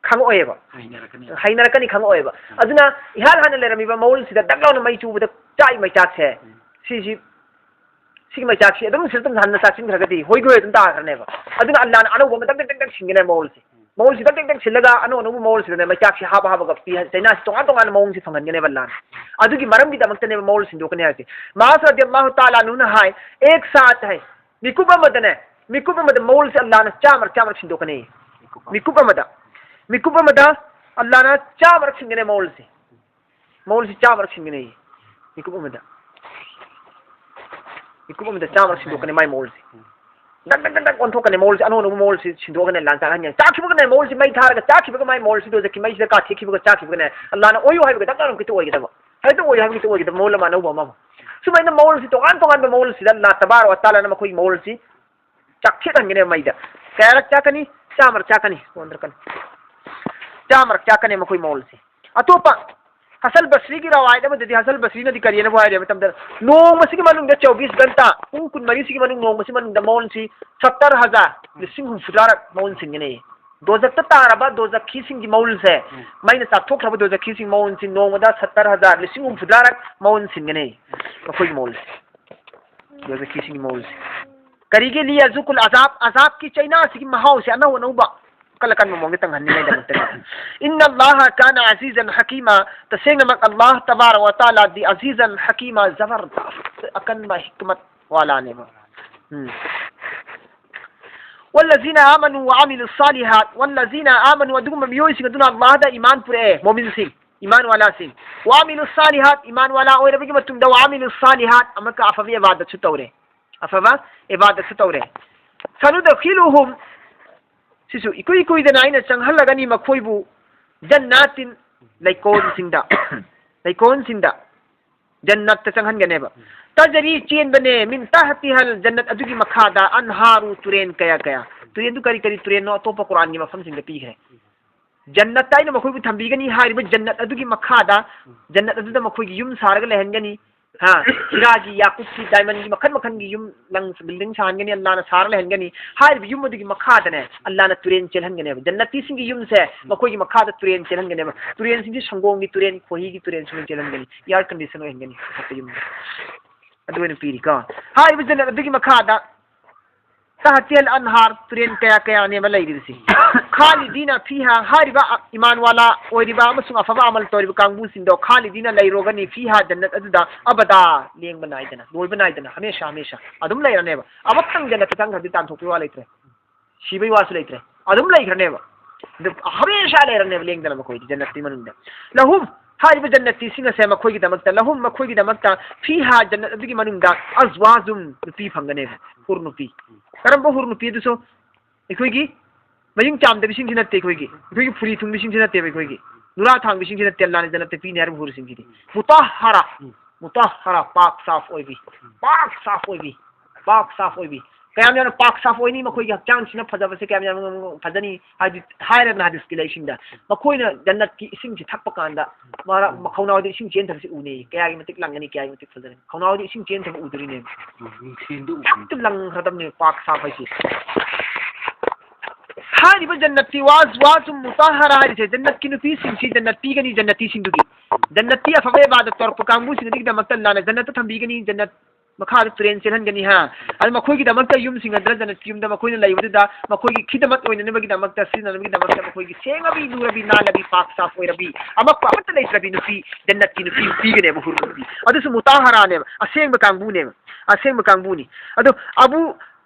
ꯈꯪꯉꯛꯑꯣꯏꯕ꯫ ꯍꯩꯅꯔꯛꯀꯅꯤ꯫ ꯍꯩꯅꯔꯛꯀꯅꯤ, ꯈꯪꯉꯛꯑꯣꯏꯕ꯫ ꯑꯗꯨꯅ ꯏꯍꯥꯟ ꯍꯥꯟꯅ ꯂꯩꯔꯝꯃꯤꯕ ꯃꯎꯜꯁꯤꯗ ꯗꯛ ꯂꯥꯎꯅ ꯃꯩ ꯆꯨꯕꯗ ꯆꯥꯛꯏ ꯃꯩꯆꯥꯛꯁꯦ, ꯎꯝ꯫ ꯁꯤꯁꯤ, ꯁꯤꯒꯤ ꯃꯩꯆꯥꯛꯁꯤ ꯑꯗꯨꯝ ꯁꯤꯗ ꯑꯗꯨꯝ ꯍꯟꯅ ꯆꯥꯛꯁꯤꯟꯈ꯭ꯔꯒꯗꯤ ꯍꯣꯏꯒꯤ ꯍꯣꯏ ꯑꯗꯨꯝ ꯇꯥꯈ꯭ꯔꯅꯦꯕ꯫ ꯑꯗꯨꯅ ꯑꯜꯂꯥꯅ ꯑꯅꯧꯕ ꯑꯃ ꯗꯛ ꯗꯛ ꯗꯛ ꯗꯛ ꯁꯤꯟꯒꯅꯦ ꯃꯎꯜꯁꯦ꯫ ꯃꯎꯜꯁꯤ ꯗꯛ ꯗꯛ ꯗꯛ ꯁꯤꯜꯂꯒ ꯑꯅꯧ ꯑꯅꯧꯕ ꯃꯎꯜꯁꯤꯗꯅꯦ ꯃꯩꯆꯥꯛꯁꯤ ꯍꯥꯞꯄ ꯍꯥꯞꯄꯒ ꯄꯤ-, ꯆꯩꯅꯥꯁꯤ ꯇꯣꯉꯥꯟ ꯇꯣꯉꯥꯟꯕ ꯃꯑꯣꯡꯁꯤ ꯐꯪꯍꯟꯒꯅꯦꯕ ꯑꯜꯂꯥꯅ꯫ ꯑꯗꯨꯒꯤ ꯃꯔꯝꯒꯤꯗꯃꯛꯇꯅꯦꯕ ꯃꯎꯜ ꯁꯤꯟꯗꯣꯛꯀꯅꯤ ꯍꯥꯏꯁꯦ꯫ ꯃꯥꯁ ꯔꯗꯤꯌꯜꯂꯥꯍꯨ ꯇꯥꯂꯥ ꯑꯟꯍꯨꯅ ꯍꯥꯏ, "ꯑꯦꯛ ꯁꯥꯠ ꯍꯥꯏ, ꯃꯤꯀꯨꯞ ꯑꯃꯗꯅꯦ, ꯃꯤꯀꯨꯞ ꯑꯃꯗ ꯃꯎꯜꯁꯦ ꯑꯜꯂꯥꯅ ꯆꯥꯝꯃꯔꯛ ꯆꯥꯝꯃꯔꯛ ꯁꯤꯟꯗꯣꯛꯀꯅꯤ"꯫ ꯃꯤꯀꯨꯞ ꯑꯃꯗ, ꯃꯤꯀꯨꯞ ꯑꯃꯗ ꯑꯜꯂꯥꯅ ꯆꯥꯝꯃꯔꯛ ꯁꯤꯟꯒꯅꯤ ꯃꯎꯜꯁꯦ꯫ ꯃꯎꯜꯁꯤ ꯆꯥꯝꯃꯔꯛ ꯁꯤꯟꯒꯅꯤ꯫ ꯃꯤꯀꯨꯞ ꯑꯃꯗ, ꯃꯤꯀꯨꯞ ꯑꯃꯗ ꯆꯥꯝꯃꯔꯛ ꯁꯤꯟꯗꯣꯛꯀꯅꯤ ꯃꯥꯏ ꯃꯎꯜꯁꯦ꯫ ꯗꯛ ꯗꯛ ꯗꯛ ꯗꯛ ꯑꯣꯟꯊꯣꯛꯀꯅꯤ ꯃꯎꯜꯁꯦ, ꯑꯅꯧ ꯑꯅꯧꯕ ꯃꯎꯜꯁꯤ ꯁꯤꯟꯗꯣꯛꯑꯒꯅꯦ ꯂꯥꯟ ꯆꯥꯛꯍꯟꯒꯅꯤ꯫ ꯆꯥꯛꯈꯤꯕꯒꯅꯦ ꯃꯎꯜꯁꯤ ꯃꯩ ꯊꯥꯔꯒ ꯆꯥꯛꯈꯤꯕꯒꯅꯦ ꯃꯎꯜꯁꯤꯗ ꯍꯧꯖꯤꯛꯀꯤ ꯃꯩꯁꯤꯗ ꯀꯥꯊꯦꯛꯈꯤꯕꯒ ꯆꯥꯛꯈꯤꯕꯒꯅꯦ ꯑꯜꯂꯥꯅ ꯑꯣꯏꯌꯨ ꯍꯥꯏꯕꯒ ꯗꯛ ꯗꯛ ꯍꯦꯛꯇ ꯑꯣꯏꯒꯗꯕ꯫ ꯍꯦꯛꯇ ꯑꯣꯏꯌꯨ ꯍꯥꯏꯕꯒ ꯍꯦꯛꯇ ꯑꯣꯏꯒꯗꯕ ꯃꯎꯜ ꯑꯃ ꯑꯅꯧꯕ ꯑꯃ꯫ ꯁꯨꯃꯥꯏꯅ ꯃꯎꯜꯁꯤ ꯇꯣꯉꯥꯟ ꯇꯣꯉꯥꯟꯕ ꯃꯎꯜꯁꯤꯗ ꯑꯜꯂꯥ ꯇꯕꯥꯔꯛ ꯋ ꯇꯥꯂꯥꯅ ꯃꯈꯣꯏꯒꯤ ꯃꯎꯜꯁꯤ ꯆꯥꯛꯊꯦꯛꯍꯟꯒꯅꯦꯕ ꯃꯩꯗ꯫ ꯀꯌꯥꯔꯛ ꯆꯥꯛꯀꯅꯤ? ꯆꯥꯝꯃꯔꯛ ꯆꯥꯛꯀꯅꯤ꯫ ꯁꯣꯟꯗ꯭ꯔꯛꯀꯅꯤ꯫ ꯆꯥꯝꯃꯔꯛ ꯆꯥꯛꯀꯅꯤ ꯃꯈꯣꯏ ꯃꯎꯜꯁꯤ꯫ ꯑꯇꯣꯞꯄ ꯍꯁꯜ ꯕꯁ꯭ꯔꯤꯒꯤ ꯔꯋꯥꯌꯠ ꯑꯃꯗꯗꯤ ꯍꯁꯜ ꯕꯁ꯭ꯔꯤꯅꯗꯤ ꯀꯔꯤꯅ ꯍꯥꯏꯔꯦ ꯃꯇꯝꯗ, ꯅꯣꯡꯃꯁꯤꯒꯤ ꯃꯅꯨꯡꯗ ꯆꯧꯕꯤꯁ ꯘꯟꯇꯥ, ꯄꯨꯡ ꯀꯨꯟꯃꯔꯤꯁꯤꯒꯤ ꯃꯅꯨꯡ, ꯅꯣꯡꯃꯁꯤ ꯃꯅꯨꯡꯗ ꯃꯎꯟꯁꯤ ꯁꯠꯇꯔ ꯍꯖꯥꯔ, ꯂꯤꯁꯤꯡ ꯍꯨꯝꯐꯨꯇꯔꯥꯔꯛ ꯃꯎꯟ ꯁꯤꯟꯒꯅꯤ꯫ ꯗꯣꯖꯛꯇ ꯇꯥꯔꯕ ꯗꯣꯖꯛꯈꯤꯁꯤꯡꯒꯤ ꯃꯎꯟꯁꯦ, ꯎꯝ꯫ ꯃꯩꯅ ꯆꯥꯊꯣꯛꯈ꯭ꯔꯕ ꯗꯣꯖꯛꯈꯤꯁꯤꯡ ꯃꯎꯟꯁꯤ ꯅꯣꯡꯃꯗ ꯁꯠꯇꯔ ꯍꯖꯥꯔ, ꯂꯤꯁꯤꯡ ꯍꯨꯝꯐꯨꯇꯔꯥꯔꯛ ꯃꯎꯟ ꯁꯤꯟꯒꯅꯤ꯫ ꯃꯈꯣꯏꯒꯤ ꯃꯎꯟꯁꯦ꯫ ꯗꯣꯖꯛꯈꯤꯁꯤꯡꯒꯤ ꯃꯎꯟꯁꯦ꯫ ꯀꯔꯤꯒꯤ? ꯂꯤꯌꯥꯖꯨꯀꯨꯜ ꯑꯖꯥꯕ, ꯑꯖꯥꯕꯀꯤ ꯆꯩꯅꯥꯁꯤꯒꯤ ꯃꯍꯥꯎꯁꯦ ꯑꯅꯧ ꯑꯅꯧꯕ, ꯑꯀꯜ ꯑꯀꯟꯕ ꯃꯑꯣꯡꯗ ꯇꯪꯍꯟꯅꯤꯡꯉꯥꯏꯗꯃꯛꯇꯅꯤ꯫ ꯏꯟꯅ ꯑꯜꯂꯥꯍ ꯀꯥꯅ ꯑꯖꯤꯖꯟ ꯍꯀꯤꯃ, ꯇꯁꯦꯡꯅꯃꯛ ꯑꯜꯂꯥꯍ ꯇꯕꯥꯔꯛ ꯋ ꯇꯥꯂꯥꯗꯤ ꯑꯖꯤꯖꯟ ꯍꯀꯤꯃ, ꯖꯕꯔꯗꯁ, ꯑꯀꯟꯕ ꯍꯤꯛꯃꯠ ꯋꯥꯂꯥꯅꯦꯕ꯫ ꯎꯝ꯫ ꯋꯜꯂꯖꯤꯅ ꯑꯥꯃꯅꯨ ꯋ ꯑꯃꯤꯂꯨ ꯁꯥꯂꯤꯍꯥꯠ, ꯋꯜꯂꯖꯤꯅ ꯑꯥꯃꯅꯨ, ꯑꯗꯨꯒꯨꯝꯕ ꯃꯤꯑꯣꯏꯁꯤꯡ ꯑꯗꯨꯅ ꯑꯜꯂꯥꯍꯗ ꯏꯃꯥꯟ ꯄꯨꯔꯛꯑꯦ, ꯃꯣꯃꯤꯟꯁꯤꯡ, ꯏꯃꯥꯟ ꯋꯥꯂꯥꯁꯤꯡ, ꯋ ꯑꯃꯤꯂꯨ ꯁꯥꯂꯤꯍꯥꯠ, ꯏꯃꯥꯟ ꯋꯥꯂꯥ ꯑꯣꯏꯔꯕꯒꯤ ꯃꯇꯨꯡꯗ ꯋ ꯑꯃꯤꯂꯨ ꯁꯥꯂꯤꯍꯥꯠ, ꯑꯃꯨꯛꯀ ꯑꯐꯕ ꯏꯕꯥꯗꯠꯁꯨ ꯇꯧꯔꯦ, ꯑꯐꯕ ꯏꯕꯥꯗꯠꯁꯨ ꯇꯧꯔꯦ꯫ ꯁꯅꯨꯗꯈꯤꯂꯨꯍꯨꯝ, ꯁꯤꯁꯨ ꯏꯀꯨꯏ ꯀꯨꯏꯗꯅ ꯑꯩꯅ ꯆꯪꯍꯜꯂꯒꯅꯤ ꯃꯈꯣꯏꯕꯨ, ꯖꯟꯅꯥꯇꯤꯟ, ꯂꯩꯀꯣꯜꯁꯤꯡꯗ, ꯂꯩꯀꯣꯜꯁꯤꯡꯗ, ꯖꯟꯅꯠꯇ ꯆꯪꯍꯟꯒꯅꯦꯕ꯫ ꯇꯖꯔꯤ, ꯆꯦꯟꯕꯅꯦ, ꯃꯤꯟ ꯇꯍꯇꯤꯍꯜ, ꯖꯟꯅꯠ ꯑꯗꯨꯒꯤ ꯃꯈꯥꯗ, ꯑꯟꯍꯥꯔꯨ, ꯇꯨꯔꯦꯟ ꯀꯌꯥ ꯀꯌꯥ꯫ ꯇꯨꯔꯦꯟꯗꯨ ꯀꯔꯤ ꯀꯔꯤ ꯇꯨꯔꯦꯟꯅꯣ ꯑꯇꯣꯞꯄ ꯀꯨꯔꯥꯟꯒꯤ ꯃꯐꯝꯁꯤꯡꯗ ꯄꯤꯈ꯭ꯔꯦ꯫ ꯖꯟꯅꯠꯇ ꯑꯩꯅ ꯃꯈꯣꯏꯕꯨ ꯊꯝꯕꯤꯒꯅꯤ ꯍꯥꯏꯔꯤꯕ ꯖꯟꯅꯠ ꯑꯗꯨꯒꯤ ꯃꯈꯥꯗ, ꯖꯟꯅꯠ ꯑꯗꯨꯗ ꯃꯈꯣꯏꯒꯤ ꯌꯨꯝ ꯁꯥꯔꯒ ꯂꯩꯍꯟꯒꯅꯤ꯫ ꯍꯥ, ꯍꯤꯔꯥꯒꯤ, ꯌꯥꯀꯨꯠꯀꯤ, ꯗꯥꯏꯃꯟꯒꯤ, ꯃꯈꯜ ꯃꯈꯜꯒꯤ ꯌꯨꯝ, ꯂꯪ, ꯕꯤꯜꯗꯤꯡ ꯁꯥꯍꯟꯒꯅꯤ, ꯑꯜꯂꯥꯅ ꯁꯥꯔ ꯂꯩꯍꯟꯒꯅꯤ꯫ ꯍꯥꯏꯔꯤꯕ ꯌꯨꯝ ꯑꯗꯨꯒꯤ ꯃꯈꯥꯗꯅꯦ, ꯑꯜꯂꯥꯅ ꯇꯨꯔꯦꯟ ꯆꯦꯜꯍꯟꯒꯅꯦꯕ꯫ ꯖꯟꯅꯇꯤꯁꯤꯡꯒꯤ ꯌꯨꯝꯁꯦ ꯃꯈꯣꯏꯒꯤ ꯃꯈꯥꯗ ꯇꯨꯔꯦꯟ ꯆꯦꯜꯍꯟꯒꯅꯦꯕ꯫ ꯇꯨꯔꯦꯟꯁꯤꯡꯁꯤ ꯁꯪꯒꯣꯝꯒꯤ ꯇꯨꯔꯦꯟ, ꯈꯣꯍꯤꯒꯤ ꯇꯨꯔꯦꯟ ꯁꯨꯃꯥꯏꯅ ꯆꯦꯜꯍꯟꯒꯅꯤ꯫ ꯑꯦꯌꯔ ꯀꯟꯗꯤꯁꯟ ꯑꯣꯏꯍꯟꯒꯅꯤ ꯃꯊꯛꯇ ꯌꯨꯝꯗ꯫ ꯑꯗꯨ ꯑꯣꯏꯅ ꯄꯤꯔꯤꯀꯣ꯫ ꯍꯥꯏꯔꯤꯕ ꯖꯟꯅꯠ ꯑꯗꯨꯒꯤ ꯃꯈꯥꯗ ꯇꯍꯇꯤꯍꯜ ꯑꯟꯍꯥꯔ, ꯇꯨꯔꯦꯟ ꯀꯌꯥ ꯀꯌꯥꯅꯦꯕ ꯂꯩꯔꯤꯕꯁꯤ꯫ ꯈꯥꯂꯤꯗꯤꯅ ꯐꯤꯍꯥ, ꯍꯥꯏꯔꯤꯕ ꯏꯃꯥꯟ ꯋꯥꯂꯥ ꯑꯣꯏꯔꯤꯕ ꯑꯃꯁꯨꯡ ꯑꯐꯕ ꯑꯃꯜ ꯇꯧꯔꯤꯕ ꯀꯥꯡꯕꯨꯁꯤꯡꯗꯣ, ꯈꯥꯂꯤꯗꯤꯅ ꯂꯩꯔꯣꯒꯅꯤ, ꯐꯤꯍꯥ, ꯖꯟꯅꯠ ꯑꯗꯨꯗ, ꯑꯕꯗꯥ, ꯂꯦꯡꯕ ꯅꯥꯏꯗꯅ, ꯂꯣꯏꯕ ꯅꯥꯏꯗꯅ, ꯍꯃꯦꯁꯥ ꯍꯃꯦꯁꯥ ꯑꯗꯨꯝ ꯂꯩꯔꯅꯦꯕ꯫ ꯑꯃꯨꯛꯇꯪ ꯖꯟꯅꯠꯇ ꯆꯪꯈ꯭ꯔꯗꯤ ꯇꯥꯟꯊꯣꯛꯄꯒꯤ ꯋꯥ ꯂꯩꯇ꯭ꯔꯦ, ꯁꯤꯕꯒꯤ ꯋꯥꯁꯨ ꯂꯩꯇ꯭ꯔꯦ, ꯑꯗꯨꯝ ꯂꯩꯈ꯭ꯔꯅꯦꯕ꯫ ꯑꯗꯨ ꯍꯃꯦꯁꯥ ꯂꯩꯔꯅꯦꯕ, ꯂꯦꯡꯗꯅ ꯃꯈꯣꯏꯗꯤ ꯖꯟꯅꯠꯀꯤ ꯃꯅꯨꯡꯗ꯫ ꯂꯍꯨꯝ, ꯍꯥꯏꯔꯤꯕ ꯖꯟꯅꯇꯤꯁꯤꯡ ꯑꯁꯦ ꯃꯈꯣꯏꯒꯤꯗꯃꯛꯇ, ꯂꯍꯨꯝ, ꯃꯈꯣꯏꯒꯤꯗꯃꯛꯇ, ꯐꯤꯍꯥ, ꯖꯟꯅꯠ ꯑꯗꯨꯒꯤ ꯃꯅꯨꯡꯗ, ꯑꯖꯋꯥꯖꯨꯝ, ꯅꯨꯄꯤ ꯐꯪꯒꯅꯦꯕ, ꯍꯨꯔ ꯅꯨꯄꯤ꯫ ꯀꯔꯝꯕ ꯍꯨꯔ ꯅꯨꯄꯤ ꯑꯗꯨꯁꯨ? ꯑꯩꯈꯣꯏꯒꯤ ꯃꯌꯨꯡ ꯆꯥꯝꯗꯕꯤꯁꯤꯡꯁꯤ ꯅꯠꯇꯦ ꯑꯩꯈꯣꯏꯒꯤ, ꯑꯩꯈꯣꯏꯒꯤ ꯐꯨꯔꯤ ꯊꯨꯡꯕꯤꯁꯤꯡꯁꯤ ꯅꯠꯇꯦꯕ ꯑꯩꯈꯣꯏꯒꯤ, ꯅꯨꯔꯥ ꯊꯥꯡꯕꯤꯁꯤꯡꯁꯤ ꯅꯠꯇꯦ ꯑꯜꯂꯥꯅ ꯖꯟꯅꯠꯇ ꯄꯤꯅꯤ ꯍꯥꯏꯔꯤꯕ ꯍꯨꯔꯁꯤꯡꯁꯤꯗꯤ꯫ ꯃꯨꯇꯍꯍꯔꯥ, ꯃꯨꯇꯍꯍꯔꯥ, ꯄꯥꯛ ꯁꯥꯐ ꯑꯣꯏꯕꯤ, ꯄꯥꯛ ꯁꯥꯐ ꯑꯣꯏꯕꯤ, ꯄꯥꯛ ꯁꯥꯐ ꯑꯣꯏꯕꯤ꯫ ꯀꯌꯥꯝ ꯌꯥꯝꯅ ꯄꯥꯛ ꯁꯥꯐ ꯑꯣꯏꯅꯤ, ꯃꯈꯣꯏꯒꯤ ꯍꯛꯆꯥꯡꯁꯤꯅ ꯐꯖꯕꯁꯦ ꯀꯌꯥꯝ ꯌꯥꯝꯅ ꯐꯖꯅꯤ ꯍꯥꯏꯗꯤ ꯍꯥꯏꯔꯗꯅ ꯍꯗꯤꯁꯀꯤ ꯂꯩꯁꯤꯡꯗ꯫ ꯃꯈꯣꯏꯅ ꯖꯟꯅꯠꯀꯤ ꯏꯁꯤꯡꯁꯤ ꯊꯛꯄ ꯀꯥꯟꯗ ꯃꯔ-, ꯃꯈꯧꯅꯥꯎꯗ ꯏꯁꯤꯡ ꯆꯦꯟꯊꯕꯁꯤ ꯎꯅꯩ꯫ ꯀꯌꯥꯒꯤ ꯃꯇꯤꯛ ꯂꯪꯒꯅꯤ, ꯀꯌꯥꯒꯤ ꯃꯇꯤꯛ ꯐꯖꯒꯅꯤ꯫ ꯃꯈꯧꯅꯥꯎꯗ ꯏꯁꯤꯡ ꯆꯦꯟꯊꯕ ꯎꯗꯣꯔꯤꯅꯦ꯫ ꯅꯨꯡꯊꯤꯟꯗ ꯎ-, ꯊꯛꯇ ꯂꯪꯈ꯭ꯔꯗꯕꯅꯦ ꯄꯥꯛ ꯁꯥꯐ ꯍꯥꯏꯁꯦ꯫ ꯍꯥꯏꯔꯤꯕ ꯖꯟꯅꯠꯇꯤ ꯋꯥ-, ꯋꯥꯁꯨ ꯃꯨꯇꯥꯍꯔꯥ ꯍꯥꯏꯔꯤꯁꯦ ꯖꯟꯅꯠꯀꯤ ꯅꯨꯄꯤꯁꯤꯡꯁꯤ ꯖꯟꯅꯠ ꯄꯤꯒꯅꯤ, ꯖꯟꯅꯠꯇꯤꯁꯤꯡꯗꯨꯒꯤ꯫ ꯖꯟꯅꯠꯇꯤ ꯑꯐꯕ ꯏꯕꯥꯗꯠ ꯇꯧꯔꯛꯄ ꯀꯥꯡꯕꯨꯁꯤꯡꯗꯨꯒꯤꯗꯃꯛꯇ ꯂꯥꯟꯅ ꯖꯟꯅꯠꯇ ꯊꯝꯕꯤꯒꯅꯤ, ꯖꯟꯅꯠ ꯃꯈꯥꯗ ꯇꯨꯔꯦꯟ ꯆꯦꯜꯍꯟꯒꯅꯤ ꯍꯥ꯫ ꯑꯗꯨ ꯃꯈꯣꯏꯒꯤꯗꯃꯛꯇ ꯌꯨꯝꯁꯤꯡ ꯑꯗꯨꯗ ꯖꯟꯅꯠꯀꯤ ꯌꯨꯝꯗ ꯃꯈꯣꯏꯅ ꯂꯩꯕꯗꯨꯗ ꯃꯈꯣꯏꯒꯤ ꯈꯤꯗꯃꯠ ꯑꯣꯏꯅꯅꯕꯒꯤꯗꯃꯛꯇ, ꯁꯤꯖꯤꯟꯅꯅꯕꯒꯤꯗꯃꯛꯇ ꯃꯈꯣꯏꯒꯤ ꯁꯦꯡꯉꯕꯤ, ꯂꯨꯔꯕꯤ, ꯅꯥꯜꯂꯕꯤ, ꯄꯥꯛ ꯁꯥꯐ ꯑꯣꯏꯔꯕꯤ, ꯑꯃꯛꯄ ꯑꯃꯠꯇ ꯂꯩꯇ꯭ꯔꯕꯤ ꯅꯨꯄꯤ ꯖꯟꯅꯠꯀꯤ ꯅꯨꯄꯤ ꯄꯤꯒꯅꯦꯕ, ꯍꯨꯔ ꯅꯨꯄꯤ꯫ ꯑꯗꯨꯁꯨ ꯃꯨꯇꯥꯍꯔꯥꯅꯦꯕ, ꯑꯁꯦꯡꯕ ꯀꯥꯡꯕꯨꯅꯦꯕ, ꯑꯁꯦꯡꯕ ꯀꯥꯡꯕꯨꯅꯤ꯫ ꯑꯗꯣ ꯑꯕꯨ,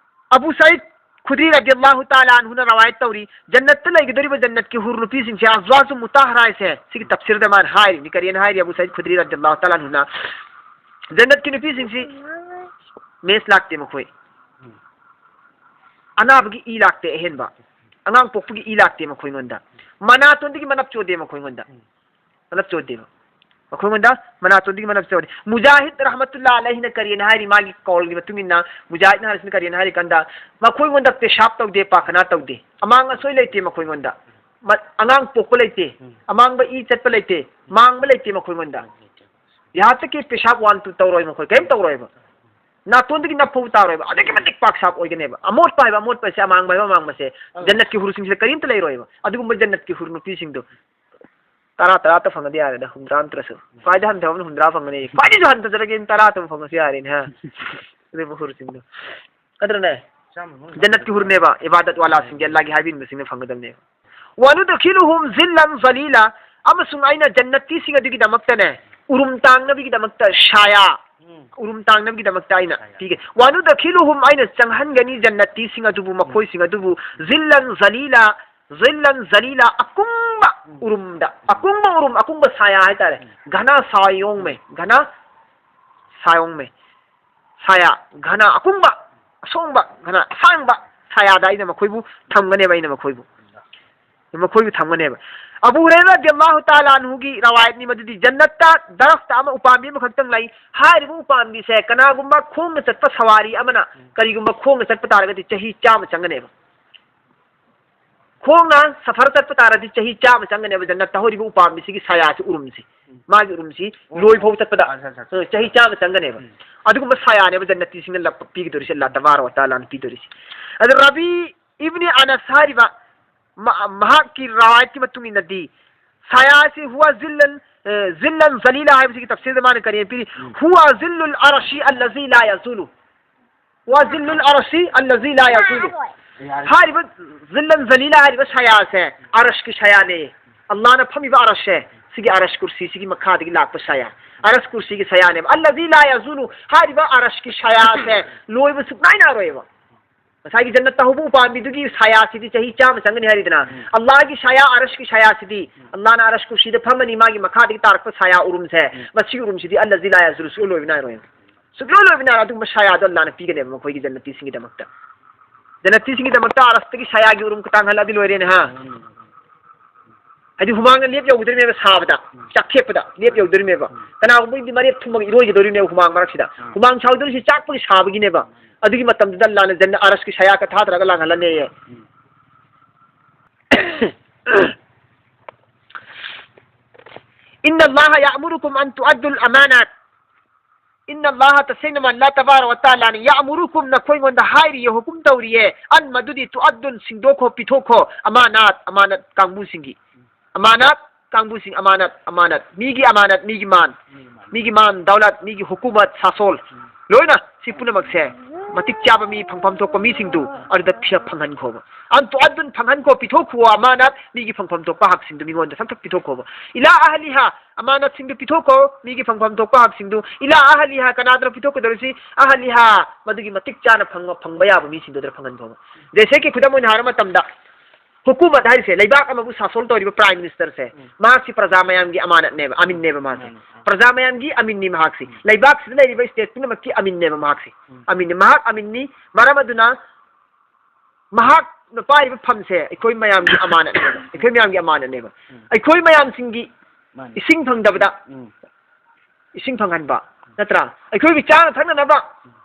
ꯑꯕꯨ ꯁꯥꯏꯗ ꯈꯨꯗ꯭ꯔꯤ ꯔꯗꯤꯌꯜꯂꯥꯍꯨ ꯇꯥꯂꯥ ꯑꯟꯍꯨꯅ ꯔꯋꯥꯌꯠ ꯇꯧꯔꯤ, ꯖꯟꯅꯠꯇ ꯂꯩꯒꯗꯧꯔꯤꯕ ꯖꯟꯅꯠꯀꯤ ꯍꯨꯔ ꯅꯨꯄꯤꯁꯤꯡꯁꯦ ꯑꯖ꯭ꯋꯥꯖꯨ ꯃꯨꯇꯥꯍꯔꯥ ꯍꯥꯏꯁꯦ, ꯁꯤꯒꯤ ꯇꯐꯁꯤꯔꯗ ꯃꯥꯅ ꯍꯥꯏꯔꯤꯅꯤ꯫ ꯀꯔꯤꯅ ꯍꯥꯏꯔꯤ? ꯑꯕꯨ ꯁꯥꯏꯗ ꯈꯨꯗ꯭ꯔꯤ ꯔꯗꯤꯌꯜꯂꯥꯍꯨ ꯇꯥꯂꯥ ꯑꯟꯍꯨꯅ ꯖꯟꯅꯠꯀꯤ ꯅꯨꯄꯤꯁꯤꯡꯁꯤ ꯃꯦꯁ ꯂꯥꯛꯇꯦ ꯃꯈꯣꯏ꯫ ꯑꯅꯥꯕꯒꯤ ꯏ ꯂꯥꯛꯇꯦ ꯑꯍꯦꯟꯕ꯫ ꯑꯉꯥꯡ ꯄꯣꯛꯄꯒꯤ ꯏ ꯂꯥꯛꯇꯦ ꯃꯈꯣꯏꯉꯣꯟꯗ꯫ ꯃꯅꯥꯇꯣꯟꯗꯒꯤ ꯃꯅꯞ ꯆꯣꯗꯦ ꯃꯈꯣꯏꯉꯣꯟꯗ꯫ ꯃꯅꯞ ꯆꯣꯗꯦꯕ꯫ ꯃꯈꯣꯏꯉꯣꯟꯗ ꯃꯅꯥꯇꯣꯟꯗꯒꯤ ꯃꯅꯞ ꯆꯣꯗꯦ꯫ ꯃꯨꯖꯥꯍꯤꯗ ꯔꯍꯃꯇꯨꯜꯂꯥ ꯑꯂꯩꯍꯤꯅ ꯀꯔꯤꯅ ꯍꯥꯏꯔꯤ? ꯃꯥꯒꯤ ꯀꯧꯜꯒꯤ ꯃꯇꯨꯡ ꯏꯟꯅ ꯃꯨꯖꯥꯍꯤꯗꯅ ꯍꯥꯏꯔꯤꯁꯤꯅ ꯀꯔꯤꯅ ꯍꯥꯏꯔꯤ ꯀꯥꯟꯗ, ꯃꯈꯣꯏꯉꯣꯟꯗ ꯄꯦꯁꯥꯞ ꯇꯧꯗꯦ, ꯄꯥꯈꯅꯥ ꯇꯧꯗꯦ꯫ ꯑꯃꯥꯡ ꯑꯁꯣꯏ ꯂꯩꯇꯦ ꯃꯈꯣꯏꯉꯣꯟꯗ꯫ ꯃ-, ꯑꯉꯥꯡ ꯄꯣꯛꯄ ꯂꯩꯇꯦ꯫ ꯑꯃꯥꯡꯕ ꯏ ꯆꯠꯄ ꯂꯩꯇꯦ꯫ ꯃꯥꯡꯕ ꯂꯩꯇꯦ ꯃꯈꯣꯏꯉꯣꯟꯗ꯫ ꯌꯥꯍꯥ ꯇꯛ ꯀꯤ ꯄꯦꯁꯥꯞ ꯋꯥꯟ ꯇꯨ ꯇꯧꯔꯣꯏ ꯃꯈꯣꯏ, ꯀꯔꯤꯝ ꯇꯧꯔꯣꯏꯕ꯫ ꯅꯥꯇꯣꯟꯗꯒꯤ ꯅꯞ ꯐꯥꯎꯕ ꯇꯥꯔꯣꯏꯕ꯫ ꯑꯗꯨꯛꯀꯤ ꯃꯇꯤꯛ ꯄꯥꯛ ꯁꯥꯞ ꯑꯣꯏꯒꯅꯦꯕ꯫ ꯑꯃꯣꯠꯄ ꯍꯥꯏꯕ ꯑꯃꯣꯠꯄꯁꯦ, ꯑꯃꯥꯡꯕ ꯍꯥꯏꯕ ꯑꯃꯥꯡꯕꯁꯦ, ꯑꯥ꯫ ꯖꯟꯅꯠꯀꯤ ꯍꯨꯔꯨꯁꯤꯡꯁꯤꯗ ꯀꯔꯤꯝꯇ ꯂꯩꯔꯣꯏꯕ꯫ ꯑꯗꯨꯒꯨꯝꯕ ꯖꯟꯅꯠꯀꯤ ꯍꯨꯔꯨ ꯅꯨꯄꯤꯁꯤꯡꯗꯣ ꯇꯔꯥ, ꯇꯔꯥꯇ ꯐꯪꯉꯗꯤ ꯌꯥꯔꯦꯗ, ꯍꯨꯝꯗ꯭ꯔꯥ ꯅꯠꯇ꯭ꯔꯁꯨ꯫ ꯈ꯭ꯋꯥꯏꯗ ꯍꯟꯊꯕ ꯑꯃꯅ ꯍꯨꯝꯗ꯭ꯔꯥ ꯐꯪꯒꯅꯤ꯫ ꯈ꯭ꯋꯥꯏꯗꯒꯤꯁꯨ ꯍꯟꯊꯖꯔꯒꯦ, ꯇꯔꯥꯇ ꯐꯪꯉꯁꯨ ꯌꯥꯔꯦꯅꯦ, ꯍꯥ? ꯑꯗꯨꯕꯨ ꯍꯨꯔꯨꯁꯤꯡꯗꯣ꯫ ꯅꯠꯇ꯭ꯔꯅꯦ? ꯆꯥꯝꯃ ꯐꯪꯉꯁꯨ ꯖꯟꯅꯠꯀꯤ ꯍꯨꯔꯨꯅꯦꯕ, ꯏꯕꯥꯗꯠ ꯋꯥꯂꯥꯁꯤꯡꯒꯤ, ꯑꯜꯂꯥꯒꯤ ꯍꯥꯏꯕꯤꯟꯕꯁꯤꯡꯅ ꯐꯪꯒꯗꯕꯅꯦꯕ꯫ "ꯋꯥꯅꯨꯗꯈꯤꯂꯨꯍꯨꯝ ꯖꯤꯜꯂꯟ ꯖꯂꯤꯂꯥ", ꯑꯃꯁꯨꯡ ꯑꯩꯅ ꯖꯟꯅꯠꯇꯤꯁꯤꯡ ꯑꯗꯨꯒꯤꯗꯃꯛꯇꯅꯦ, ꯎꯔꯨꯝ ꯇꯥꯡꯅꯕꯒꯤꯗꯃꯛꯇ ꯁꯥꯌꯥ, ꯎꯝ꯫ ꯎꯔꯨꯝ ꯇꯥꯡꯅꯕꯒꯤꯗꯃꯛꯇ ꯑꯩꯅ ꯁꯥꯌꯥ꯫ ꯄꯤꯒꯦ꯫ "ꯋꯥꯅꯨꯗꯈꯤꯂꯨꯍꯨꯝ", ꯑꯩꯅ ꯆꯪꯍꯟꯒꯅꯤ ꯖꯟꯅꯠꯇꯤꯁꯤꯡ ꯑꯗꯨꯕꯨ, ꯎꯝ꯫ ꯃꯈꯣꯏꯁꯤꯡ ꯑꯗꯨꯕꯨ, ꯖꯤꯜꯂꯟ ꯖꯂꯤꯂꯥ, ꯖꯤꯜꯂꯟ ꯖꯂꯤꯂꯥ, ꯑꯀꯨꯡꯕ ꯎꯝ꯫ ꯎꯔꯨꯝꯗ, ꯑꯀꯨꯡꯕ ꯎꯔꯨꯝ, ꯑꯀꯨꯡꯕ ꯁꯥꯌꯥ ꯍꯥꯏꯇꯥꯔꯦ꯫ ꯎꯝ꯫ ꯘꯅꯥ ꯁꯥꯌꯣꯡꯃꯦ, ꯎꯝ꯫ ꯘꯅꯥ ꯁꯥꯌꯣꯡꯃꯦ꯫ ꯁꯥꯌꯥ, ꯘꯅꯥ, ꯑꯀꯨꯡꯕ, ꯑꯁꯣꯡꯕ, ꯘꯅꯥ, ꯑꯁꯥꯡꯕ ꯁꯥꯌꯥꯗ ꯑꯩꯅ ꯃꯈꯣꯏꯕꯨ ꯊꯝꯒꯅꯦꯕ, ꯑꯩꯅ ꯃꯈꯣꯏꯕꯨ꯫ ꯃꯈꯣꯏꯕꯨ ꯊꯝꯒꯅꯦꯕ꯫ ꯑꯕꯨ ꯍꯨꯔꯩꯔꯥ ꯔꯗꯤꯌꯜꯂꯥꯍꯨ ꯇꯥꯂꯥ ꯑꯟꯍꯨꯒꯤ ꯔꯋꯥꯌꯠꯅꯤ ꯃꯗꯨꯗꯤ, ꯖꯟꯅꯠꯇ ꯗꯔꯈꯇ ꯑꯃ, ꯎꯄꯥꯝꯕꯤ ꯑꯃꯈꯛꯇꯪ ꯂꯩ꯫ ꯍꯥꯏꯔꯤꯕ ꯎꯄꯥꯝꯕꯤꯁꯦ ꯀꯅꯥꯒꯨꯝꯕ ꯈꯣꯡꯅ ꯆꯠꯄ ꯁꯋꯥꯔꯤ ꯑꯃꯅ ꯎꯝ꯫ ꯀꯔꯤꯒꯨꯝꯕ ꯈꯣꯡꯅ ꯆꯠꯄ ꯇꯥꯔꯒꯗꯤ ꯆꯍꯤ ꯆꯥꯝꯃ ꯆꯪꯒꯅꯦꯕ꯫ ꯈꯣꯡꯅ ꯁꯐꯔ ꯆꯠꯄ ꯇꯥꯔꯗꯤ ꯆꯍꯤ ꯆꯥꯝꯃ ꯆꯪꯒꯅꯦꯕ ꯖꯟꯅꯠꯇ ꯍꯧꯔꯤꯕ ꯎꯄꯥꯝꯕꯤꯁꯤꯒꯤ ꯁꯥꯌꯥꯁꯤ, ꯎꯔꯨꯝꯁꯤ꯫ ꯎꯝ꯫ ꯃꯥꯒꯤ ꯎꯔꯨꯝꯁꯤ ꯑꯣ꯫ ꯂꯣꯏ ꯐꯥꯎ ꯆꯠꯄꯗ, ꯑꯠꯆꯥ, ꯑꯠꯆꯥ, ꯑꯠꯆꯥ꯫ ꯑ, ꯆꯍꯤ ꯆꯥꯝꯃ ꯆꯪꯒꯅꯦꯕ꯫ ꯎꯝ꯫ ꯑꯗꯨꯒꯨꯝꯕ ꯁꯥꯌꯥꯅꯦꯕ ꯖꯟꯅꯇꯤꯁꯤꯡꯅ ꯂꯞ-, ꯄꯤꯒꯗꯧꯔꯤꯁꯦ, ꯑꯜꯂꯥꯍ ꯇꯕꯥꯔꯛ ꯋ ꯇꯥꯂꯥꯅ ꯄꯤꯗꯧꯔꯤꯁꯦ꯫ ꯑꯗ ꯔꯕꯤ ꯏꯕꯅꯤ ꯑꯅꯁ ꯍꯥꯏꯔꯤꯕ ꯃ-, ꯃꯍꯥꯛꯀꯤ ꯔꯋꯥꯌꯠꯀꯤ ꯃꯇꯨꯡ ꯏꯟꯅꯗꯤ, ꯁꯥꯌꯥꯁꯤ ꯍꯨꯋ ꯖꯤꯜꯂꯟ, ꯑ, ꯖꯤꯜꯂꯟ ꯖꯂꯤꯂꯥ ꯍꯥꯏꯕꯁꯤꯒꯤ ꯇꯐꯁꯤꯔꯗ ꯃꯥꯅ ꯀꯔꯤ ꯄꯤꯔꯤ? ꯎꯝ꯫ ꯍꯨꯋ ꯖꯤꯜꯂꯨꯜ ꯑꯔꯁꯤ ꯑꯜꯂꯖꯤ ꯂꯥ ꯌꯥꯖꯨꯂꯨ꯫ ꯍꯨꯋ ꯖꯤꯜꯂꯨꯜ ꯑꯔꯁꯤ ꯑꯜꯂꯖꯤ ꯂꯥ ꯌꯥꯖꯨꯂꯨ꯫ ꯌꯥꯔꯦ꯫ ꯍꯥꯏꯔꯤꯕ ꯖꯤꯜꯂꯟ ꯖꯂꯤꯂꯥ ꯍꯥꯏꯔꯤꯕ ꯁꯥꯌꯥꯁꯦ ꯑꯔꯁꯀꯤ ꯁꯥꯌꯥꯅꯦ꯫ ꯑꯜꯂꯥꯍꯅ ꯐꯝꯃꯤꯕ ꯑꯔꯁꯁꯦ, ꯁꯤꯒꯤ ꯑꯔꯁ ꯀꯨꯔꯁꯤꯁꯤꯒꯤ ꯃꯈꯥꯗꯒꯤ ꯂꯥꯛꯄ ꯁꯥꯌꯥ꯫ ꯑꯔꯁ ꯀꯨꯔꯁꯤꯒꯤ ꯁꯥꯌꯥꯅꯦꯕ꯫ ꯑꯜꯂꯖꯤ ꯂꯥ ꯌꯥꯖꯨꯂꯨ ꯍꯥꯏꯔꯤꯕ ꯑꯔꯁꯀꯤ ꯁꯥꯌꯥꯁꯦ ꯂꯣꯏꯕ ꯁꯨꯛꯅꯥꯏ ꯅꯥꯏꯔꯣꯏꯕ꯫ ꯉꯁꯥꯏꯒꯤ ꯖꯟꯅꯠꯇ ꯍꯧꯕ ꯎꯄꯥꯝꯕꯤꯗꯨꯒꯤ ꯁꯥꯌꯥꯁꯤꯗꯤ ꯆꯍꯤ ꯆꯥꯝꯃ ꯆꯪꯒꯅꯤ ꯍꯥꯏꯔꯤꯗꯅ꯫ ꯎꯝ꯫ ꯑꯜꯂꯥꯍꯒꯤ ꯁꯥꯌꯥ, ꯑꯔꯁꯀꯤ ꯁꯥꯌꯥꯁꯤꯗꯤ, ꯎꯝ꯫ ꯑꯜꯂꯥꯍꯅ ꯑꯔꯁ ꯀꯨꯔꯁꯤꯗ ꯐꯝꯃꯅꯤ, ꯃꯥꯒꯤ ꯃꯈꯥꯗꯒꯤ ꯇꯥꯔꯛꯄ ꯁꯥꯌꯥ ꯎꯔꯨꯝꯁꯦ, ꯎꯝ꯫ ꯃꯁꯤꯒꯤ ꯎꯔꯨꯝꯁꯤꯗꯤ ꯑꯜꯂꯖꯤ ꯂꯥ ꯌꯥꯖꯨꯂꯨ, ꯁꯨꯛꯂꯣꯏ ꯂꯣꯏꯕ ꯅꯥꯏꯔꯣꯏ꯫ ꯁꯨꯛꯂꯣꯏ ꯂꯣꯏꯕ ꯅꯥꯏꯔꯣꯏ꯫ ꯑꯗꯨꯒꯨꯝꯕ ꯁꯥꯌꯥꯗꯣ ꯑꯜꯂꯥꯍꯅ ꯄꯤꯒꯅꯦꯕ ꯃꯈꯣꯏꯒꯤ ꯖꯟꯅꯇꯤꯁꯤꯡꯒꯤꯗꯃꯛꯇ꯫ ꯖꯟꯅꯇꯤꯁꯤꯡꯒꯤꯗꯃꯛꯇ ꯑꯔꯁꯇꯒꯤ ꯁꯥꯌꯥꯒꯤ ꯎꯔꯨꯝ ꯈꯇꯥꯡ ꯍꯜꯂꯛꯑꯗꯤ ꯂꯣꯏꯔꯦꯅꯦ, ꯍꯥ? ꯎꯝ꯫ ꯍꯥꯏꯗꯤ ꯍꯨꯃꯥꯡꯅ ꯂꯦꯞ ꯌꯧꯒꯗꯧꯔꯤꯅꯦꯕ ꯁꯥꯕꯗ, ꯎꯝ꯫ ꯆꯥꯛꯊꯦꯛꯄꯗ ꯂꯦꯞ ꯌꯧꯗꯧꯔꯤꯅꯦꯕ꯫ ꯎꯝ꯫ ꯀꯅꯥꯒꯨꯝꯕ ꯃꯤꯗꯤ ꯃꯔꯦꯞ ꯊꯨꯝꯃꯒ ꯏꯔꯣꯏꯒꯗꯧꯔꯤꯅꯦꯕ ꯍꯨꯃꯥꯡ ꯃꯔꯛꯁꯤꯗ꯫ ꯎꯝ꯫ ꯍꯨꯃꯥꯡ ꯁꯥꯎꯗꯧꯔꯤꯁꯤ ꯆꯥꯛꯄꯒꯤ ꯁꯥꯕꯒꯤꯅꯦꯕ꯫ ꯎꯝ꯫ ꯑꯗꯨꯒꯤ ꯃꯇꯝꯗꯨꯗ ꯑꯜꯂꯥꯍꯅ ꯖꯟꯅ ꯑꯔꯁꯀꯤ ꯁꯥꯌꯥ ꯀꯊꯥ ꯊꯥꯔꯒ ꯂꯥꯡꯍꯜꯂꯅꯦꯌꯦ꯫ ꯎꯝ꯫ إن الله يأمركم أن تؤدوا الأمانات. إن الله, ꯇꯁꯦꯡꯅ ꯑꯜꯂꯥꯍ ꯇꯕꯥꯔꯛ ꯋ ꯇꯥꯂꯥꯅ, يأمركم, ꯅꯈꯣꯏꯉꯣꯟꯗ ꯍꯥꯏꯔꯤꯌꯦ, ꯍꯨꯀꯨꯝ ꯇꯧꯔꯤꯌꯦ, أن, ꯃꯗꯨꯗꯤ, تؤدوا, ꯁꯤꯡꯗꯣꯛꯈꯣ, ꯄꯤꯊꯣꯛꯈꯣ, الأمانات, ꯑꯃꯥꯅꯠ ꯀꯥꯡꯕꯨꯁꯤꯡꯒꯤ, ꯑꯃꯥꯅꯠ ꯀꯥꯡꯕꯨꯁꯤꯡ, ꯑꯃꯥꯅꯠ, ꯑꯃꯥꯅꯠ, ꯃꯤꯒꯤ ꯑꯃꯥꯅꯠ, ꯃꯤꯒꯤ ꯃꯥꯟ, ꯃꯤꯒꯤ ꯃꯥꯟ, ꯗꯧꯂꯠ, ꯃꯤꯒꯤ ꯍꯨꯀꯨꯃꯠ, ꯁꯥꯁꯣꯜ, ꯂꯣꯏꯅ ꯁꯤ ꯄꯨꯝꯅꯃꯛꯁꯦ ꯃꯇꯤꯛ ꯆꯥꯕ ꯃꯤ, ꯐꯪꯐꯝ ꯊꯣꯛꯄ ꯃꯤꯁꯤꯡꯗꯨ ꯑꯗꯨꯗ ꯐꯤ-, ꯐꯪꯍꯟꯈꯣꯕ꯫ أن تؤدوا, ꯐꯪꯍꯟꯈꯣ, ꯄꯤꯊꯣꯛꯈꯣ, ꯑꯃꯥꯅꯠ, ꯃꯤꯒꯤ ꯐꯪꯐꯝ ꯊꯣꯛꯄ ꯍꯛꯁꯤꯡꯗꯨ ꯃꯤꯉꯣꯟꯗ ꯁꯠ ꯁꯠ ꯄꯤꯊꯣꯛꯈꯣꯕ꯫ إلى أهلها, ꯑꯃꯥꯅꯠꯁꯤꯡꯗꯨ ꯄꯤꯊꯣꯛꯈꯣ, ꯃꯤꯒꯤ ꯐꯪꯐꯝ ꯊꯣꯛꯄ ꯍꯛꯁꯤꯡꯗꯨ꯫ إلى أهلها, ꯀꯅꯥꯗꯅꯣ ꯄꯤꯊꯣꯛꯀꯗꯧꯔꯤꯁꯤ? أهلها, ꯃꯗꯨꯒꯤ ꯃꯇꯤꯛ ꯆꯥꯅ ꯐꯪꯕ, ꯐꯪꯕ ꯌꯥꯕ ꯃꯤꯁꯤꯡꯗꯨꯗ ꯐꯪꯍꯟꯈꯣꯕ꯫ ꯖꯩꯁꯦ ꯀꯤ, ꯈꯨꯗꯝ ꯑꯣꯏꯅ ꯍꯥꯏꯔ ꯃꯇꯝꯗ, ꯍꯨꯀꯨꯃꯠ ꯍꯥꯏꯔꯤꯁꯦ, ꯂꯩꯕꯥꯛ ꯑꯃꯕꯨ ꯁꯥꯁꯣꯜ ꯇꯧꯔꯤꯕ Prime Minister ꯁꯦ, ꯎꯝ꯫ ꯃꯍꯥꯛꯁꯤ ꯄ꯭ꯔꯖꯥ ꯃꯌꯥꯝꯒꯤ ꯑꯃꯥꯅꯠꯅꯦꯕ, ꯑꯃꯤꯟꯅꯦꯕ ꯃꯥꯁꯦ꯫ ꯃꯥꯅꯦ꯫ ꯄ꯭ꯔꯖꯥ ꯃꯌꯥꯝꯒꯤ ꯑꯃꯤꯟꯅꯤ ꯃꯍꯥꯛꯁꯤ꯫ ꯎꯝ꯫ ꯂꯩꯕꯥꯛꯁꯤꯗ ꯂꯩꯔꯤꯕ state ꯄꯨꯝꯅꯃꯛꯀꯤ ꯑꯃꯤꯟꯅꯦꯕ ꯃꯍꯥꯛꯁꯤ꯫ ꯎꯝ꯫ ꯑꯃꯤꯟꯅꯤ, ꯃꯍꯥꯛ ꯑꯃꯤꯟꯅꯤ꯫ ꯃꯔꯝ ꯑꯗꯨꯅ ꯃꯍꯥꯛ ꯄꯥꯏꯔꯤꯕ ꯐꯝꯁꯦ ꯑꯩꯈꯣꯏ ꯃꯌꯥꯝꯒꯤ ꯑꯃꯥꯅꯠꯅꯦꯕ, ꯑꯩꯈꯣꯏ ꯃꯌꯥꯝꯒꯤ ꯑꯃꯥꯅꯠꯅꯦꯕ꯫ ꯎꯝ꯫ ꯑꯩꯈꯣꯏ ꯃꯌꯥꯝꯁꯤꯡꯒꯤ ꯃꯥꯅꯤ꯫ ꯏꯁꯤꯡ ꯐꯪꯗꯕꯗ ꯎꯝ꯫ ꯏꯁꯤꯡ ꯐꯪꯍꯟꯕ, ꯅꯠꯇ꯭ꯔꯥ? ꯑꯩꯈꯣꯏꯒꯤ ꯆꯥꯅ ꯊꯛꯅꯅꯕ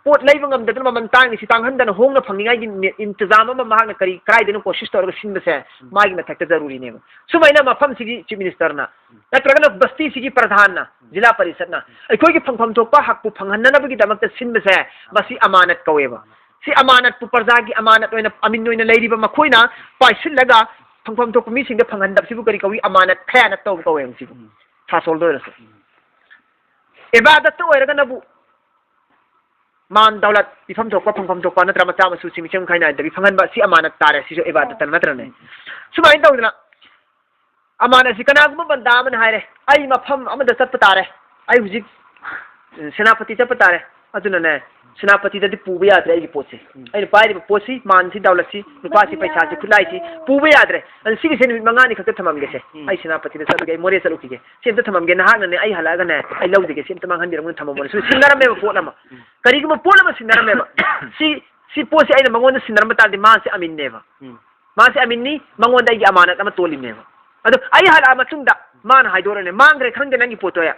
ꯄꯣꯠ ꯂꯩꯕ ꯉꯝꯗꯗꯅ ꯃꯃꯜ ꯇꯥꯡꯉꯤꯁꯤ ꯇꯥꯡꯍꯟꯗꯅ ꯍꯣꯡꯅ ꯐꯪꯅꯤꯡꯉꯥꯏꯒꯤ ꯅꯦ-, ꯏꯟꯇꯖꯥꯝ ꯑꯃ ꯃꯍꯥꯛꯅ ꯀꯔꯤ, ꯀꯗꯥꯏꯗꯅꯣ ꯀꯣꯁꯤꯁ ꯇꯧꯔꯒ ꯁꯤꯟꯕꯁꯦ ꯎꯝ꯫ ꯃꯥꯒꯤ ꯃꯊꯛꯇ ꯖꯔꯨꯔꯤꯅꯦꯕ꯫ ꯁꯨꯃꯥꯏꯅ ꯃꯐꯝꯁꯤꯒꯤ ꯆꯤꯐ ꯃꯤꯅꯤꯁꯇꯔꯅ ꯎꯝ꯫ ꯅꯠꯇ꯭ꯔꯒꯅ ꯕꯁꯇꯤꯁꯤꯒꯤ ꯄ꯭ꯔꯙꯥꯟꯅ, ꯎꯝ꯫ ꯖꯤꯂꯥ ꯄꯔꯤꯁꯠꯅ ꯎꯝ꯫ ꯑꯩꯈꯣꯏꯒꯤ ꯐꯪꯐꯝ ꯊꯣꯛꯄ ꯍꯛꯄꯨ ꯐꯪꯍꯟꯅꯅꯕꯒꯤꯗꯃꯛꯇ ꯁꯤꯟꯕꯁꯦ ꯃꯁꯤ ꯑꯃꯥꯅꯠ ꯀꯧꯋꯦꯕ꯫ ꯁꯤ ꯑꯃꯥꯅꯠꯄꯨ ꯄ꯭ꯔꯖꯥꯒꯤ ꯑꯃꯥꯅꯠ ꯑꯣꯏꯅ ꯑꯃꯤꯟ ꯑꯣꯏꯅ ꯂꯩꯔꯤꯕ ꯃꯈꯣꯏꯅ ꯄꯥꯏꯁꯤꯜꯂꯒ ꯐꯪꯐꯝ ꯊꯣꯛꯄ ꯃꯤꯁꯤꯡꯗ ꯐꯪꯍꯟꯗꯕꯁꯤꯕꯨ ꯀꯔꯤ ꯀꯧꯏ? ꯑꯃꯥꯅꯠ ꯈꯌꯥꯅꯠ ꯇꯧꯕ ꯀꯧꯋꯦ ꯃꯁꯤꯕꯨ꯫ ꯎꯝ꯫ ꯁꯥꯁꯣꯜꯗ ꯑꯣꯏꯔꯁꯨ꯫ ꯎꯝ꯫ ꯏꯕꯥꯗꯠꯇ ꯑꯣꯏꯔꯒꯅꯕꯨ ꯃꯥꯟ ꯗꯧꯂꯠ ꯄꯤꯐꯝ ꯊꯣꯛꯄ, ꯐꯪꯐꯝ ꯊꯣꯛꯄ ꯅꯠꯇ꯭ꯔ ꯃꯆꯥ ꯃꯁꯨꯁꯤꯡ ꯃꯤꯆꯪ ꯈꯥꯏ ꯅꯥꯏꯗꯕꯤ ꯐꯪꯍꯟꯕ, ꯁꯤ ꯑꯃꯥꯅꯠ ꯇꯥꯔꯦ, ꯁꯤꯁꯨ ꯏꯕꯥꯗꯠꯇ ꯅꯠꯇ꯭ꯔꯅꯦ? ꯁꯨꯃꯥꯏꯅ ꯇꯧꯗꯅ ꯑꯃꯥꯅꯠꯁꯤ ꯀꯅꯥꯒꯨꯝꯕ ꯕꯟꯗꯥ ꯑꯃꯅ ꯍꯥꯏꯔꯦ, "ꯑꯩ ꯃꯐꯝ ꯑꯃꯗ ꯆꯠꯄ ꯇꯥꯔꯦ, ꯑꯩ ꯍꯧꯖꯤꯛ, ꯑ, ꯁꯦꯅꯥꯄꯇꯤ ꯆꯠꯄ ꯇꯥꯔꯦ, ꯑꯗꯨꯅꯅꯦ ꯁꯦꯅꯥꯄꯇꯤꯗꯗꯤ ꯄꯨꯕ ꯌꯥꯗ꯭ꯔꯦ ꯑꯩꯒꯤ ꯄꯣꯠꯁꯦ꯫ ꯎꯝ꯫ ꯑꯩꯅ ꯄꯥꯏꯔꯤꯕ ꯄꯣꯠꯁꯤ, ꯃꯥꯟꯁꯤ, ꯗꯧꯂꯠꯁꯤ, ꯂꯨꯄꯥꯁꯤ, ꯄꯩꯁꯥꯁꯤ, ꯈꯨꯠꯂꯥꯏꯁꯤ ꯄꯨꯕ ꯌꯥꯗ꯭ꯔꯦ꯫ ꯑꯗꯨ ꯁꯤꯒꯤꯁꯦ ꯅꯨꯃꯤꯠ ꯃꯉꯥꯅꯤ ꯈꯛꯇ ꯊꯝꯃꯝꯒꯦꯁꯦ꯫ ꯎꯝ꯫ ꯑꯩ ꯁꯦꯅꯥꯄꯇꯤꯗ ꯆꯠꯂꯨꯒꯦ, ꯑꯩ ꯃꯣꯔꯦ ꯆꯠꯂꯨꯈꯤꯒꯦ꯫ ꯁꯤ ꯑꯝꯇ ꯊꯝꯃꯝꯒꯦ, ꯅꯍꯥꯛꯅꯅꯦ ꯑꯩ ꯍꯜꯂꯛꯑꯒꯅꯦ ꯑꯩ ꯂꯧꯖꯒꯦ, ꯁꯤ ꯑꯝꯇ ꯃꯥꯡꯍꯟꯕꯤꯔꯝꯒꯅꯨ, ꯊꯝꯃꯝꯃꯣꯅ"꯫ ꯁꯨꯝ ꯁꯤꯟꯅꯔꯝꯃꯦꯕ ꯄꯣꯠ ꯑꯃ꯫ ꯎꯝ꯫ ꯀꯔꯤꯒꯨꯝꯕ ꯄꯣꯠ ꯑꯃ ꯁꯤꯟꯅꯔꯝꯃꯦꯕ꯫ ꯁꯤ, ꯁꯤ ꯄꯣꯠꯁꯤ ꯑꯩꯅ ꯃꯉꯣꯟꯗ ꯁꯤꯟꯅꯔꯝꯕ ꯇꯥꯔꯗꯤ ꯃꯥꯁꯦ ꯑꯃꯤꯟꯅꯦꯕ꯫ ꯎꯝ꯫ ꯃꯥꯁꯦ ꯑꯃꯤꯟꯅꯤ, ꯃꯉꯣꯟꯗ ꯑꯩꯒꯤ ꯑꯃꯥꯅꯠ ꯑꯃ ꯇꯣꯜꯂꯤꯅꯦꯕ꯫ ꯑꯗꯣ ꯑꯩ ꯍꯜꯂꯛꯑ ꯃꯇꯨꯡꯗ ꯃꯥꯅ ꯍꯥꯏꯗꯣꯔꯛꯑꯅꯦ, "ꯃꯥꯡꯈ꯭ꯔꯦ, ꯈꯪꯗꯦ ꯅꯪꯒꯤ ꯄꯣꯠꯇꯣ ꯑꯩ꯫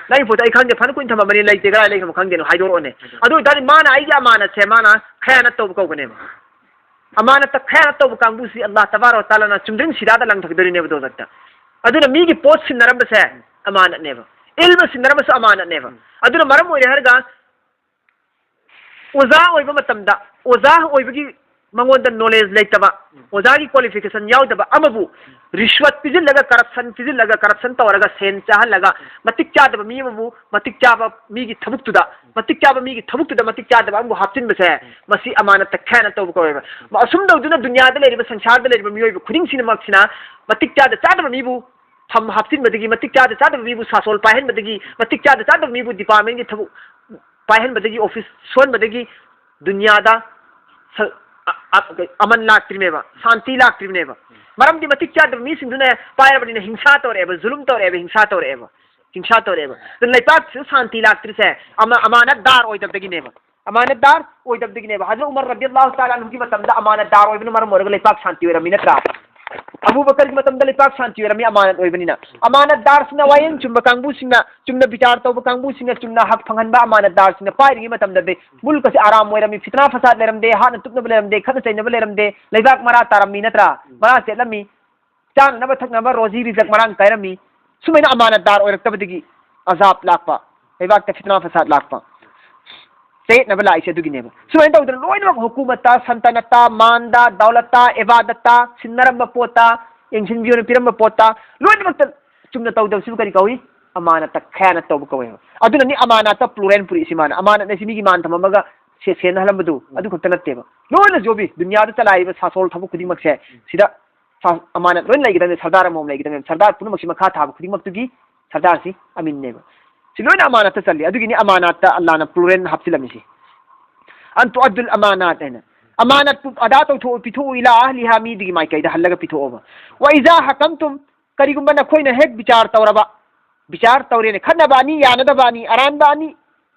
ꯅꯪꯒꯤ ꯄꯣꯠꯇꯣ ꯑꯩ ꯈꯪꯗꯦ, ꯐꯅ ꯀꯨꯏꯅ ꯊꯝꯃꯕꯅꯤ, ꯂꯩꯇꯦ, ꯀꯗꯥꯏ ꯂꯩꯈ꯭ꯔꯕꯅꯣ ꯈꯪꯗꯦꯅꯣ", ꯍꯥꯏꯗꯣꯔꯛꯑꯣꯅꯦ꯫ ꯑꯗꯨ ꯑꯣꯏꯇꯥꯔꯗꯤ ꯃꯥꯅ ꯑꯩꯒꯤ ꯑꯃꯥꯅꯠꯁꯦ ꯃꯥꯅ ꯈꯌꯥꯅꯠ ꯇꯧꯕ ꯀꯧꯕꯅꯦꯕ꯫ ꯑꯃꯥꯅꯠꯇ ꯈꯌꯥꯅꯠ ꯇꯧꯕ ꯀꯥꯡꯕꯨꯁꯤ ꯑꯜꯂꯥꯍ ꯇꯕꯥꯔꯛ ꯋ ꯇꯥꯂꯥꯅ ꯆꯨꯝꯗ꯭ꯔꯤꯡ ꯁꯤꯗꯥꯗ ꯂꯪꯊꯗꯣꯔꯤꯅꯦꯕ ꯗꯣꯖꯈꯇ꯫ ꯑꯗꯨꯅ ꯃꯤꯒꯤ ꯄꯣꯠ ꯁꯤꯟꯅꯔꯝꯕꯁꯦ ꯑꯃꯥꯅꯠꯅꯦꯕ꯫ ꯏꯜꯃ ꯁꯤꯟꯅꯔꯝꯕꯁꯨ ꯑꯃꯥꯅꯠꯅꯦꯕ꯫ ꯑꯗꯨꯅ ꯃꯔꯝ ꯑꯣꯏꯔꯦ ꯍꯥꯏꯔꯒ ꯑꯣꯖꯥ ꯑꯣꯏꯕ ꯃꯇꯝꯗ ꯑꯣꯖꯥ ꯑꯣꯏꯕꯒꯤ ꯃꯉꯣꯟꯗ ꯅꯣꯂꯦꯖ ꯂꯩꯇꯕ, ꯑꯣꯖꯥꯒꯤ ꯀ꯭ꯋꯥꯂꯤꯐꯤꯀꯦꯁꯟ ꯌꯥꯎꯗꯕ ꯑꯃꯕꯨ ꯔꯤꯁ꯭ꯋꯠ ꯄꯤꯁꯤꯜꯂꯒ, ꯀꯔꯞꯁꯟ ꯄꯤꯁꯤꯜꯂꯒ, ꯀꯔꯞꯁꯟ ꯇꯧꯔꯒ, ꯁꯦꯟ ꯆꯥꯍꯜꯂꯒ, ꯃꯇꯤꯛ ꯆꯥꯗꯕ ꯃꯤ ꯑꯃꯕꯨ ꯃꯇꯤꯛ ꯆꯥꯕ ꯃꯤꯒꯤ ꯊꯕꯛꯇꯨꯗ, ꯃꯇꯤꯛ ꯆꯥꯕ ꯃꯤꯒꯤ ꯊꯕꯛꯇꯨꯗ ꯃꯇꯤꯛ ꯆꯥꯗꯕ ꯑꯃꯕꯨ ꯍꯥꯞꯆꯤꯟꯕꯁꯦ, ꯃꯁꯤ ꯑꯃꯥꯅꯠꯇ ꯈꯌꯥꯅꯠ ꯇꯧꯕ ꯀꯧꯋꯦꯕ꯫ ꯑꯁꯨꯝ ꯇꯧꯗꯨꯅ ꯗꯨꯅꯤꯌꯥꯗ ꯂꯩꯔꯤꯕ, ꯁꯪꯁꯥꯔꯗ ꯂꯩꯔꯤꯕ ꯃꯤꯑꯣꯏꯕ ꯈꯨꯗꯤꯡꯁꯤꯅꯃꯛꯁꯤꯅ ꯃꯇꯤꯛ ꯆꯥꯗ ꯆꯥꯗꯕ ꯃꯤꯕꯨ ꯐꯝ ꯍꯥꯞꯆꯤꯟꯕꯗꯒꯤ, ꯃꯇꯤꯛ ꯆꯥꯗ ꯆꯥꯗꯕ ꯃꯤꯕꯨ ꯁꯥꯁꯣꯜ ꯄꯥꯏꯍꯟꯕꯗꯒꯤ, ꯃꯇꯤꯛ ꯆꯥꯗ ꯆꯥꯗꯕ ꯃꯤꯕꯨ ꯗꯤꯄꯥꯔꯠꯃꯦꯟꯒꯤ ꯊꯕꯛ ꯄꯥꯏꯍꯟꯕꯗꯒꯤ, ꯑꯣꯐꯤꯁ ꯁꯣꯟꯕꯗꯒꯤ ꯗꯨꯅꯤꯌꯥꯗ ꯁ-, ꯑ-, ꯑ-, ꯑꯃꯟ ꯂꯥꯛꯇ꯭ꯔꯤꯅꯦꯕ, ꯁꯥꯟꯇꯤ ꯂꯥꯛꯇ꯭ꯔꯤꯕꯅꯦꯕ꯫ ꯃꯔꯝꯗꯤ ꯃꯇꯤꯛ ꯆꯥꯗꯕ ꯃꯤꯁꯤꯡꯗꯨꯅ ꯄꯥꯏꯔꯕꯅꯤꯅ ꯍꯤꯡꯁꯥ ꯇꯧꯔꯛꯑꯦꯕ, ꯖꯨꯂꯨꯝ ꯇꯧꯔꯛꯑꯦꯕ, ꯍꯤꯡꯁꯥ ꯇꯧꯔꯛꯑꯦꯕ, ꯍꯤꯡꯁꯥ ꯇꯧꯔꯛꯑꯦꯕ꯫ ꯑꯗꯨ ꯂꯩꯄꯥꯛꯁꯤꯗ ꯁꯥꯟꯇꯤ ꯂꯥꯛꯇ꯭ꯔꯤꯁꯦ ꯑꯃ-, ꯑꯃꯥꯅꯠ ꯗꯥꯔ ꯑꯣꯏꯗꯕꯗꯒꯤꯅꯦꯕ꯫ ꯑꯃꯥꯅꯠꯗꯥꯔ ꯑꯣꯏꯗꯕꯗꯒꯤꯅꯦꯕ꯫ ꯍꯖꯔꯠ ꯎꯃꯔ ꯔꯗꯤꯌꯜꯂꯥꯍꯨ ꯇꯥꯂꯥ ꯑꯟꯍꯨꯒꯤ ꯃꯇꯝꯗ ꯑꯃꯥꯅꯠꯗꯥꯔ ꯑꯣꯏꯕꯅ ꯃꯔꯝ ꯑꯣꯏꯔꯒ ꯂꯩꯄꯥꯛ ꯁꯥꯟꯇꯤ ꯑꯣꯏꯔꯝꯃꯤ ꯅꯠꯇ꯭ꯔꯥ? ꯑꯕꯨ ꯕꯀꯔꯒꯤ ꯃꯇꯝꯗ ꯂꯩꯄꯥꯛ ꯁꯥꯟꯇꯤ ꯑꯣꯏꯔꯝꯃꯤ ꯑꯃꯥꯅꯠ ꯑꯣꯏꯕꯅꯤꯅ꯫ ꯑꯃꯥꯅꯠꯗꯥꯔꯁꯤꯅ ꯋꯥꯌꯦꯜ ꯆꯨꯝꯕ ꯀꯥꯡꯕꯨꯁꯤꯡꯅ, ꯆꯨꯝꯅ ꯕꯤꯆꯥꯔ ꯇꯧꯕ ꯀꯥꯡꯕꯨꯁꯤꯡꯅ ꯆꯨꯝꯅ ꯍꯛ ꯐꯪꯍꯟꯕ ꯑꯃꯥꯅꯠꯗꯥꯔꯁꯤꯡꯅ ꯄꯥꯏꯔꯤꯉꯩ ꯃꯇꯝꯗꯗꯤ ꯃꯨꯜꯀꯁꯤ ꯑꯔꯥꯝ ꯑꯣꯏꯔꯝꯃꯤ, ꯐꯤꯇꯅꯥ ꯐꯁꯥꯗ ꯂꯩꯔꯝꯗꯦ, ꯍꯥꯠꯅ ꯇꯨꯞꯅꯕ ꯂꯩꯔꯝꯗꯦ, ꯈꯠꯅ ꯆꯩꯅꯕ ꯂꯩꯔꯝꯗꯦ, ꯂꯩꯕꯥꯛ ꯃꯔꯥ ꯇꯥꯔꯝꯃꯤ ꯅꯠꯇ꯭ꯔꯥ? ꯃꯔꯥ ꯆꯦꯠꯂꯝꯃꯤ, ꯆꯥꯅꯅꯕ ꯊꯛꯅꯕ ꯔꯣꯖꯤ ꯔꯤꯖꯛ ꯃꯔꯥꯡ ꯀꯥꯏꯔꯝꯃꯤ꯫ ꯁꯨꯃꯥꯏꯅ ꯑꯃꯥꯅꯠꯗꯥꯔ ꯑꯣꯏꯔꯛꯇꯕꯗꯒꯤ ꯑꯖꯥꯕ ꯂꯥꯛꯄ, ꯂꯩꯕꯥꯛꯇ ꯐꯤꯇꯅꯥ ꯐꯁꯥꯗ ꯂꯥꯛꯄ, ꯆꯌꯦꯠꯅꯕ ꯂꯥꯛꯏꯁꯦ ꯑꯗꯨꯒꯤꯅꯦꯕ꯫ ꯁꯨꯃꯥꯏꯅ ꯇꯧꯗꯅ ꯂꯣꯏꯅꯃꯛ ꯍꯨꯀꯨꯃꯠꯇ, ꯁꯟꯇꯅꯠꯇ, ꯃꯥꯟꯗ, ꯗꯧꯂꯠꯇ, ꯏꯕꯥꯗꯠꯇ, ꯁꯤꯟꯅꯔꯝꯕ ꯄꯣꯠꯇ, ꯌꯦꯡꯁꯤꯟꯕꯤꯌꯨꯅ ꯄꯤꯔꯝꯕ ꯄꯣꯠꯇ ꯂꯣꯏꯅꯃꯛꯇ ꯆꯨꯝꯅ ꯇꯧꯗꯕꯁꯤꯕꯨ ꯀꯔꯤ ꯀꯧꯏ? ꯑꯃꯥꯅꯠꯇ ꯈꯌꯥꯅꯠ ꯇꯧꯕ ꯀꯧꯋꯦꯕ꯫ ꯑꯗꯨꯅꯅꯤ ꯑꯃꯥꯅꯠꯇ plural ꯄꯨꯔꯛꯏꯁꯤ ꯃꯥꯅ꯫ ꯑꯃꯥꯅꯠ ꯑꯁꯤ ꯃꯤꯒꯤ ꯃꯥꯟ ꯊꯝꯃꯝꯃꯒ ꯁꯦ-, ꯁꯦꯟꯅ ꯍꯜꯂꯝꯕꯗꯨ ꯑꯗꯨ ꯈꯛꯇ ꯅꯠꯇꯦꯕ꯫ ꯂꯣꯏꯅ ꯖꯣꯕꯤ, ꯗꯨꯅꯤꯌꯥꯗ ꯆꯂꯥꯏꯔꯤꯕ ꯁꯥꯁꯣꯜ ꯊꯕꯛ ꯈꯨꯗꯤꯡꯃꯛꯁꯦ ꯁꯤꯗ ꯁꯥ-, ꯑꯃꯥꯅꯠ ꯂꯣꯏꯅ ꯂꯩꯒꯗꯕꯅꯤ, ꯁꯔꯗꯥꯔ ꯑꯃꯃꯝ ꯂꯩꯒꯗꯕꯅꯤ꯫ ꯁꯔꯗꯥꯔ ꯄꯨꯝꯅꯃꯛꯁꯤ ꯃꯈꯥ ꯊꯥꯕ ꯈꯨꯗꯤꯡꯃꯛꯇꯨꯒꯤ ꯁꯔꯗꯥꯔꯁꯤ ꯑꯃꯤꯟꯅꯦꯕ꯫ ꯁꯤ ꯂꯣꯏꯅ ꯑꯃꯥꯅꯠꯇ ꯆꯜꯂꯤ꯫ ꯑꯗꯨꯒꯤꯅꯤ ꯑꯃꯥꯅꯠꯇ ꯑꯜꯂꯥꯅ plural ꯍꯥꯞꯆꯤꯜꯂꯝꯃꯤꯁꯤ꯫ "ꯑꯟ ꯇꯨꯑꯗꯨꯜ ꯑꯃꯥꯅꯥꯠ" ꯍꯥꯏꯅ꯫ ꯑꯃꯥꯅꯠꯄꯨ ꯑꯗꯥ ꯇꯧꯊꯣꯛꯎ, ꯄꯤꯊꯣꯛꯎ, "ꯏꯂꯥ ꯑꯍꯂꯤꯍꯥ", ꯃꯤꯗꯨꯒꯤ ꯃꯥꯏꯀꯩꯗ ꯍꯜꯂꯒ ꯄꯤꯊꯣꯛꯑꯣꯕ꯫ "ꯋ ꯏꯖꯥ ꯍꯀꯝꯇꯨꯝ", ꯀꯔꯤꯒꯨꯝꯕ ꯅꯈꯣꯏꯅ ꯍꯦꯛ ꯕꯤꯆꯥꯔ ꯇꯧꯔꯕ, ꯕꯤꯆꯥꯔ ꯇꯧꯔꯦꯅꯦ, ꯈꯠꯅꯕ ꯑꯅꯤ, ꯌꯥꯅꯗꯕ ꯑꯅꯤ, ꯑꯔꯥꯟꯕ ꯑꯅꯤ,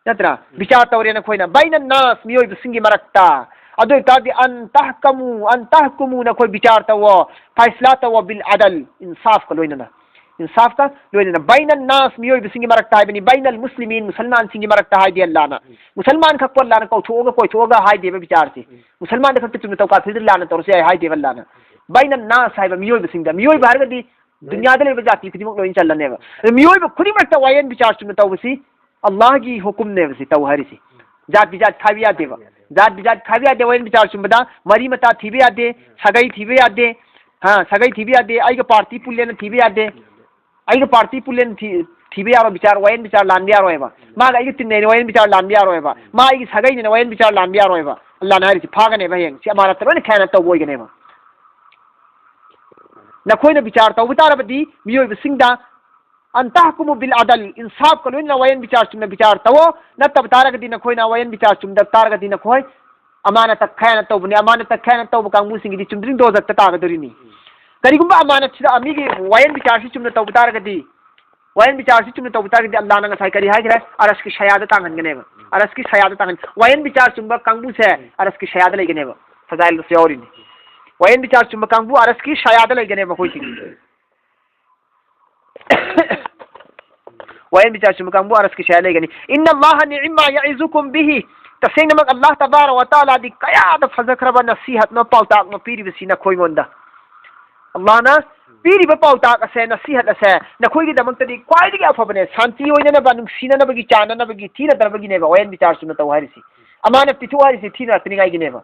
ꯅꯠꯇ꯭ꯔꯥ? ꯎꯝ꯫ ꯕꯤꯆꯥꯔ ꯇꯧꯔꯦ ꯅꯈꯣꯏꯅ, "ꯕꯩꯅ ꯅꯥꯁ", ꯃꯤꯑꯣꯏꯕꯁꯤꯡꯒꯤ ꯃꯔꯛꯇ꯫ ꯑꯗꯨ ꯑꯣꯏꯇꯥꯔꯗꯤ, "ꯑꯟ ꯇꯍꯀꯃꯨ", "ꯑꯟ ꯇꯍꯀꯨꯃꯨ", ꯅꯈꯣꯏ ꯕꯤꯆꯥꯔ ꯇꯧꯋꯣ, ꯐꯥꯏꯁꯂꯥ ꯇꯧꯋꯣ, "ꯕꯤꯜ ꯑꯗꯜ", ꯏꯟꯁꯥꯐꯀ ꯂꯣꯏꯅꯅ꯫ ꯏꯟꯁꯥꯐꯀ ꯂꯣꯏꯅꯅ꯫ "ꯕꯩꯅ ꯅꯥꯁ", ꯃꯤꯑꯣꯏꯕꯁꯤꯡꯒꯤ ꯃꯔꯛꯇ ꯍꯥꯏꯕꯅꯤ, "ꯕꯩꯅꯜ ꯃꯨꯁꯂꯤꯃꯤꯟ", ꯃꯨꯁꯜꯃꯥꯟꯁꯤꯡꯒꯤ ꯃꯔꯛꯇ ꯍꯥꯏꯗꯦ ꯑꯜꯂꯥꯅ꯫ ꯎꯝ꯫ ꯃꯨꯁꯜꯃꯥꯟ ꯈꯛꯄꯨ ꯑꯜꯂꯥꯅ ꯀꯧꯊꯣꯛꯑꯒ ꯀꯣꯏꯊꯣꯛꯑꯒ ꯍꯥꯏꯗꯦꯕ ꯕꯤꯆꯥꯔꯁꯦ꯫ ꯎꯝ꯫ ꯃꯨꯁꯜꯃꯥꯟꯗ ꯈꯛꯇ ꯆꯨꯝꯅ ꯇꯧ, ꯀꯥꯐꯤꯔꯗ ꯂꯥꯟꯅ ꯇꯧꯔꯁꯨ ꯌꯥꯏ ꯍꯥꯏꯗꯦꯕ ꯑꯜꯂꯥꯅ꯫ "ꯕꯩꯅ ꯅꯥꯁ" ꯍꯥꯏꯕ ꯃꯤꯑꯣꯏꯕꯁꯤꯡꯗ, ꯃꯤꯑꯣꯏꯕ ꯍꯥꯏꯔꯒꯗꯤ ꯗꯨꯅꯤꯌꯥꯗ ꯂꯩꯕ ꯖꯥꯇꯤ ꯈꯨꯗꯤꯡꯃꯛ ꯂꯣꯏꯅ ꯆꯜꯂꯅꯦꯕ꯫ ꯑꯗ ꯃꯤꯑꯣꯏꯕ ꯈꯨꯗꯤꯡꯃꯛꯇ ꯋꯥꯌꯦꯜ ꯕꯤꯆꯥꯔ ꯆꯨꯝꯅ ꯇꯧꯕꯁꯤ ꯑꯜꯂꯥꯍꯒꯤ ꯍꯨꯀꯨꯝꯅꯦꯕ ꯁꯤ ꯇꯧ ꯍꯥꯏꯔꯤꯁꯤ꯫ ꯖꯥꯠ ꯕꯤꯖꯥꯠ ꯈꯥꯏꯕ ꯌꯥꯗꯦꯕ꯫ ꯖꯥꯠ ꯕꯤꯖꯥꯠ ꯈꯥꯏꯕ ꯌꯥꯗꯦ꯫ ꯋꯥꯌꯦꯜ ꯕꯤꯆꯥꯔ ꯆꯨꯝꯕꯗ ꯃꯔꯤ ꯃꯇꯥ ꯊꯤꯕ ꯌꯥꯗꯦ, ꯁꯥꯒꯩ ꯊꯤꯕ ꯌꯥꯗꯦ, ꯍꯥ, ꯁꯥꯒꯩ ꯊꯤꯕ ꯌꯥꯗꯦ, ꯑꯩꯒ ꯄꯥꯔꯇꯤ ꯄꯨꯜꯂꯦꯅ ꯊꯤꯕ ꯌꯥꯗꯦ꯫ ꯑꯩꯒ ꯄꯥꯔꯇꯤ ꯄꯨꯜꯂꯦꯅ ꯊꯤ-, ꯊꯤꯕ ꯌꯥꯔꯣꯏ, ꯕꯤꯆꯥꯔ, ꯋꯥꯌꯦꯜ ꯕꯤꯆꯥꯔ ꯂꯥꯟꯕ ꯌꯥꯔꯣꯏꯕ꯫ ꯃꯥꯒ ꯑꯩꯒ ꯇꯤꯟꯅꯩꯅ ꯋꯥꯌꯦꯜ ꯕꯤꯆꯥꯔ ꯂꯥꯟꯕ ꯌꯥꯔꯣꯏꯕ꯫ ꯃꯥ ꯑꯩꯒꯤ ꯁꯥꯒꯩꯅꯦꯅ ꯋꯥꯌꯦꯜ ꯕꯤꯆꯥꯔ ꯂꯥꯟꯕ ꯌꯥꯔꯣꯏꯕ꯫ ꯑꯜꯂꯥꯅ ꯍꯥꯏꯔꯤꯁꯤ ꯐꯥꯒꯅꯦꯕ ꯍꯌꯦꯡ꯫ ꯁꯤ ꯑꯃꯥꯅꯠꯇ ꯂꯣꯏꯅ ꯈꯌꯥꯅꯠ ꯇꯧꯕ ꯑꯣꯏꯒꯅꯦꯕ꯫ ꯅꯈꯣꯏꯅ ꯕꯤꯆꯥꯔ ꯇꯧꯕ ꯇꯥꯔꯕꯗꯤ ꯃꯤꯑꯣꯏꯕꯁꯤꯡꯗ "ꯑꯟ ꯇꯍꯀꯨꯃꯨ ꯕꯤꯜ ꯑꯗꯜ", ꯏꯟꯁꯥꯐꯀ ꯂꯣꯏꯅꯅ ꯋꯥꯌꯦꯜ ꯕꯤꯆꯥꯔ ꯆꯨꯝꯅ ꯕꯤꯆꯥꯔ ꯇꯧꯑꯣ꯫ ꯅꯠꯇꯕ ꯇꯥꯔꯒꯗꯤ, ꯅꯈꯣꯏꯅ ꯋꯥꯌꯦꯜ ꯕꯤꯆꯥꯔ ꯆꯨꯝꯗ ꯇꯥꯔꯒꯗꯤ ꯅꯈꯣꯏ ꯑꯃꯥꯅꯠꯇ ꯈꯌꯥꯅꯠ ꯇꯧꯕꯅꯤ꯫ ꯑꯃꯥꯅꯠꯇ ꯈꯌꯥꯅꯠ ꯇꯧꯕ ꯀꯥꯡꯕꯨꯁꯤꯡꯒꯤꯗꯤ ꯆꯨꯝꯗ꯭ꯔꯤꯡ ꯗꯣꯖꯠꯇ ꯇꯥꯒꯗꯧꯔꯤꯅꯤ꯫ ꯀꯔꯤꯒꯨꯝꯕ ꯑꯃꯥꯅꯠꯁꯤꯗ ꯃꯤꯒꯤ ꯋꯥꯌꯦꯜ ꯕꯤꯆꯥꯔꯁꯤ ꯆꯨꯝꯅ ꯇꯧꯕ ꯇꯥꯔꯒꯗꯤ, ꯋꯥꯌꯦꯜ ꯕꯤꯆꯥꯔꯁꯤ ꯆꯨꯝꯅ ꯇꯧꯕ ꯇꯥꯔꯒꯗꯤ ꯑꯜꯂꯥꯅ ꯉꯁꯥꯏ ꯀꯔꯤ ꯍꯥꯏꯈ꯭ꯔꯦ? ꯑꯔꯁꯀꯤ ꯁꯌꯥꯗ ꯇꯥꯡꯍꯟꯒꯅꯦꯕ꯫ ꯑꯔꯁꯀꯤ ꯁꯌꯥꯗ ꯇꯥꯡꯍꯟ꯫ ꯋꯥꯌꯦꯟ ꯕꯤꯆꯥꯔ ꯆꯨꯝꯕ ꯀꯥꯡꯕꯨꯁꯦ ꯑꯔꯁꯀꯤ ꯁꯌꯥꯗ ꯂꯩꯒꯅꯦꯕ꯫ ꯐꯖꯥꯏꯜꯗꯁꯨ ꯌꯥꯎꯔꯤꯅꯤ꯫ ꯋꯥꯌꯦꯟ ꯕꯤꯆꯥꯔ ꯆꯨꯝꯕ ꯀꯥꯡꯕꯨ ꯑꯔꯁꯀꯤ ꯁꯌꯥꯗ ꯂꯩꯒꯅꯦꯕ ꯃꯈꯣꯏꯁꯤꯡꯁꯦ꯫ ꯋꯥꯌꯦꯟ ꯕꯤꯆꯥꯔ ꯆꯨꯝꯕ ꯀꯥꯡꯕꯨ ꯑꯔꯁꯀꯤ ꯁꯌꯥ ꯂꯩꯒꯅꯤ꯫ "ꯏꯟꯅ ꯑꯜꯂꯥꯍ ꯅꯤꯏꯝꯃꯥ ꯌꯥꯏꯖꯨꯀꯨꯝ ꯕꯤꯍꯤ"꯫ ꯇꯁꯦꯡꯅꯃꯛ ꯑꯜꯂꯥꯍ ꯇꯕꯥꯔꯛ ꯋ ꯇꯥꯂꯥꯗꯤ ꯀꯌꯥꯗ ꯐꯖꯈ꯭ꯔꯕ ꯅꯁꯤꯍꯠꯅꯣ, ꯄꯥꯎꯇꯥꯛꯅꯣ ꯄꯤꯔꯤꯕꯁꯤ ꯅꯈꯣꯏꯉꯣꯟꯗ꯫ ꯑꯜꯂꯥꯍꯅ ꯄꯤꯔꯤꯕ ꯄꯥꯎꯇꯥꯛ ꯑꯁꯦ, ꯅꯁꯤꯍꯠ ꯑꯁꯦ ꯅꯈꯣꯏꯒꯤꯗꯃꯛꯇꯗꯤ ꯈ꯭ꯋꯥꯏꯗꯒꯤ ꯑꯐꯕꯅꯦ, ꯁꯥꯟꯇꯤ ꯑꯣꯏꯅꯅꯕ, ꯅꯨꯡꯁꯤꯅꯅꯕꯒꯤ, ꯆꯥꯟꯅꯅꯕꯒꯤ, ꯊꯤꯅꯗꯅꯕꯒꯤꯅꯦꯕ ꯋꯥꯌꯦꯟ ꯕꯤꯆꯥꯔ ꯆꯨꯝꯅ ꯇꯧ ꯍꯥꯏꯔꯤꯁꯤ꯫ ꯑꯃꯥꯅ ꯄꯤꯊꯣꯛ ꯍꯥꯏꯔꯤꯁꯤ ꯊꯤꯅꯔꯛꯇꯅꯤꯉꯥꯏꯒꯤꯅꯦꯕ꯫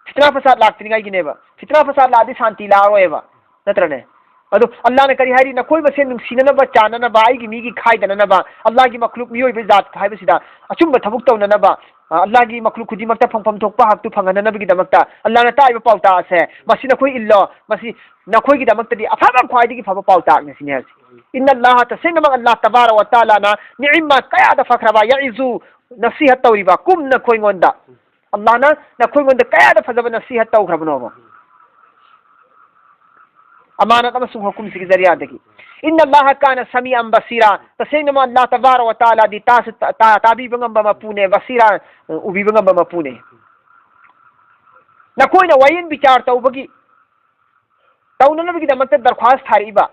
ꯐꯤꯇꯅꯥ ꯐꯁꯥꯗ ꯂꯥꯛꯇꯅꯤꯉꯥꯏꯒꯤꯅꯦꯕ꯫ ꯐꯤꯇꯅꯥ ꯐꯁꯥꯗ ꯂꯥꯛꯑꯗꯤ ꯁꯥꯟꯇꯤ ꯂꯥꯛꯑꯔꯣꯏꯕ, ꯅꯠꯇ꯭ꯔꯅꯦ? ꯑꯗꯣ ꯑꯜꯂꯥꯍꯅ ꯀꯔꯤ ꯍꯥꯏꯔꯤ? "ꯅꯈꯣꯏ ꯃꯁꯦꯟ ꯅꯨꯡꯁꯤꯅꯅꯕ, ꯆꯥꯟꯅꯅꯕ, ꯑꯩꯒꯤ ꯃꯤꯒꯤ ꯈꯥꯏꯗꯅꯅꯕ, ꯑꯜꯂꯥꯍꯒꯤ ꯃꯈꯂꯨꯛ ꯃꯤꯑꯣꯏꯕ ꯖꯥꯠ ꯍꯥꯏꯕꯁꯤꯗ ꯑꯆꯨꯝꯕ ꯊꯕꯛ ꯇꯧꯅꯅꯕ, ꯑ, ꯑꯜꯂꯥꯍꯒꯤ ꯃꯈꯂꯨꯛ ꯈꯨꯗꯤꯡꯃꯛꯇ ꯐꯪꯐꯝ ꯊꯣꯛꯄ ꯍꯛꯇꯨ ꯐꯪꯍꯟꯅꯅꯕꯒꯤꯗꯃꯛꯇ ꯑꯜꯂꯥꯍꯅ ꯇꯥꯛꯏꯕ ꯄꯥꯎꯇꯥꯛ ꯑꯁꯦ, ꯃꯁꯤ ꯅꯈꯣꯏ ꯏꯜꯂꯣ, ꯃꯁꯤ ꯅꯈꯣꯏꯒꯤꯗꯃꯛꯇꯗꯤ ꯑꯐꯕ, ꯈ꯭ꯋꯥꯏꯗꯒꯤ ꯐꯕ ꯄꯥꯎꯇꯥꯛꯅꯤ" ꯁꯤꯅꯤ ꯍꯥꯏꯁꯦ꯫ "ꯏꯟꯅ ꯑꯜꯂꯥꯍ", ꯇꯁꯦꯡꯅꯃꯛ ꯑꯜꯂꯥꯍ ꯇꯕꯥꯔꯛ ꯋ ꯇꯥꯂꯥꯅ, "ꯅꯤꯏꯝꯃꯥ", ꯀꯌꯥꯗ ꯐꯈ꯭ꯔꯕ, "ꯌꯥꯏꯖꯨ", ꯅꯁꯤꯍꯠ ꯇꯧꯔꯤꯕ ꯀꯨꯝ ꯅꯈꯣꯏꯉꯣꯟꯗ꯫ ꯑꯜꯂꯥꯍꯅ ꯅꯈꯣꯏꯉꯣꯟꯗ ꯀꯌꯥꯗ ꯐꯖꯕ ꯅꯁꯤꯍꯠ ꯇꯧꯈ꯭ꯔꯕꯅꯣꯕ? ꯑꯃꯥꯅꯠ ꯑꯃꯁꯨꯡ ꯍꯨꯀꯨꯝꯁꯤꯒꯤ ꯖꯔꯤꯌꯥꯗꯒꯤ꯫ "ꯏꯟꯅ ꯑꯜꯂꯥꯍ ꯀꯥꯅ ꯁꯃꯤꯑꯝ ꯕꯁꯤꯔꯥ", ꯇꯁꯦꯡꯅꯃꯛ ꯑꯜꯂꯥꯍ ꯇꯕꯥꯔꯛ ꯋ ꯇꯥꯂꯥꯗꯤ ꯇꯥꯁꯨ ꯇꯥ-, ꯇꯥ-, ꯇꯥꯕꯤꯕ ꯉꯝꯕ ꯃꯄꯨꯅꯦ, ꯕꯁꯤꯔꯥ, ꯎꯕꯤꯕ ꯉꯝꯕ ꯃꯄꯨꯅꯦ꯫ ꯅꯈꯣꯏꯅ ꯋꯥꯌꯦꯟ ꯕꯤꯆꯥꯔ ꯇꯧꯕꯒꯤ, ꯇꯧꯅꯅꯕꯒꯤꯗꯃꯛꯇ ꯗꯔꯈ꯭ꯋꯥꯁ ꯊꯥꯔꯛꯏꯕ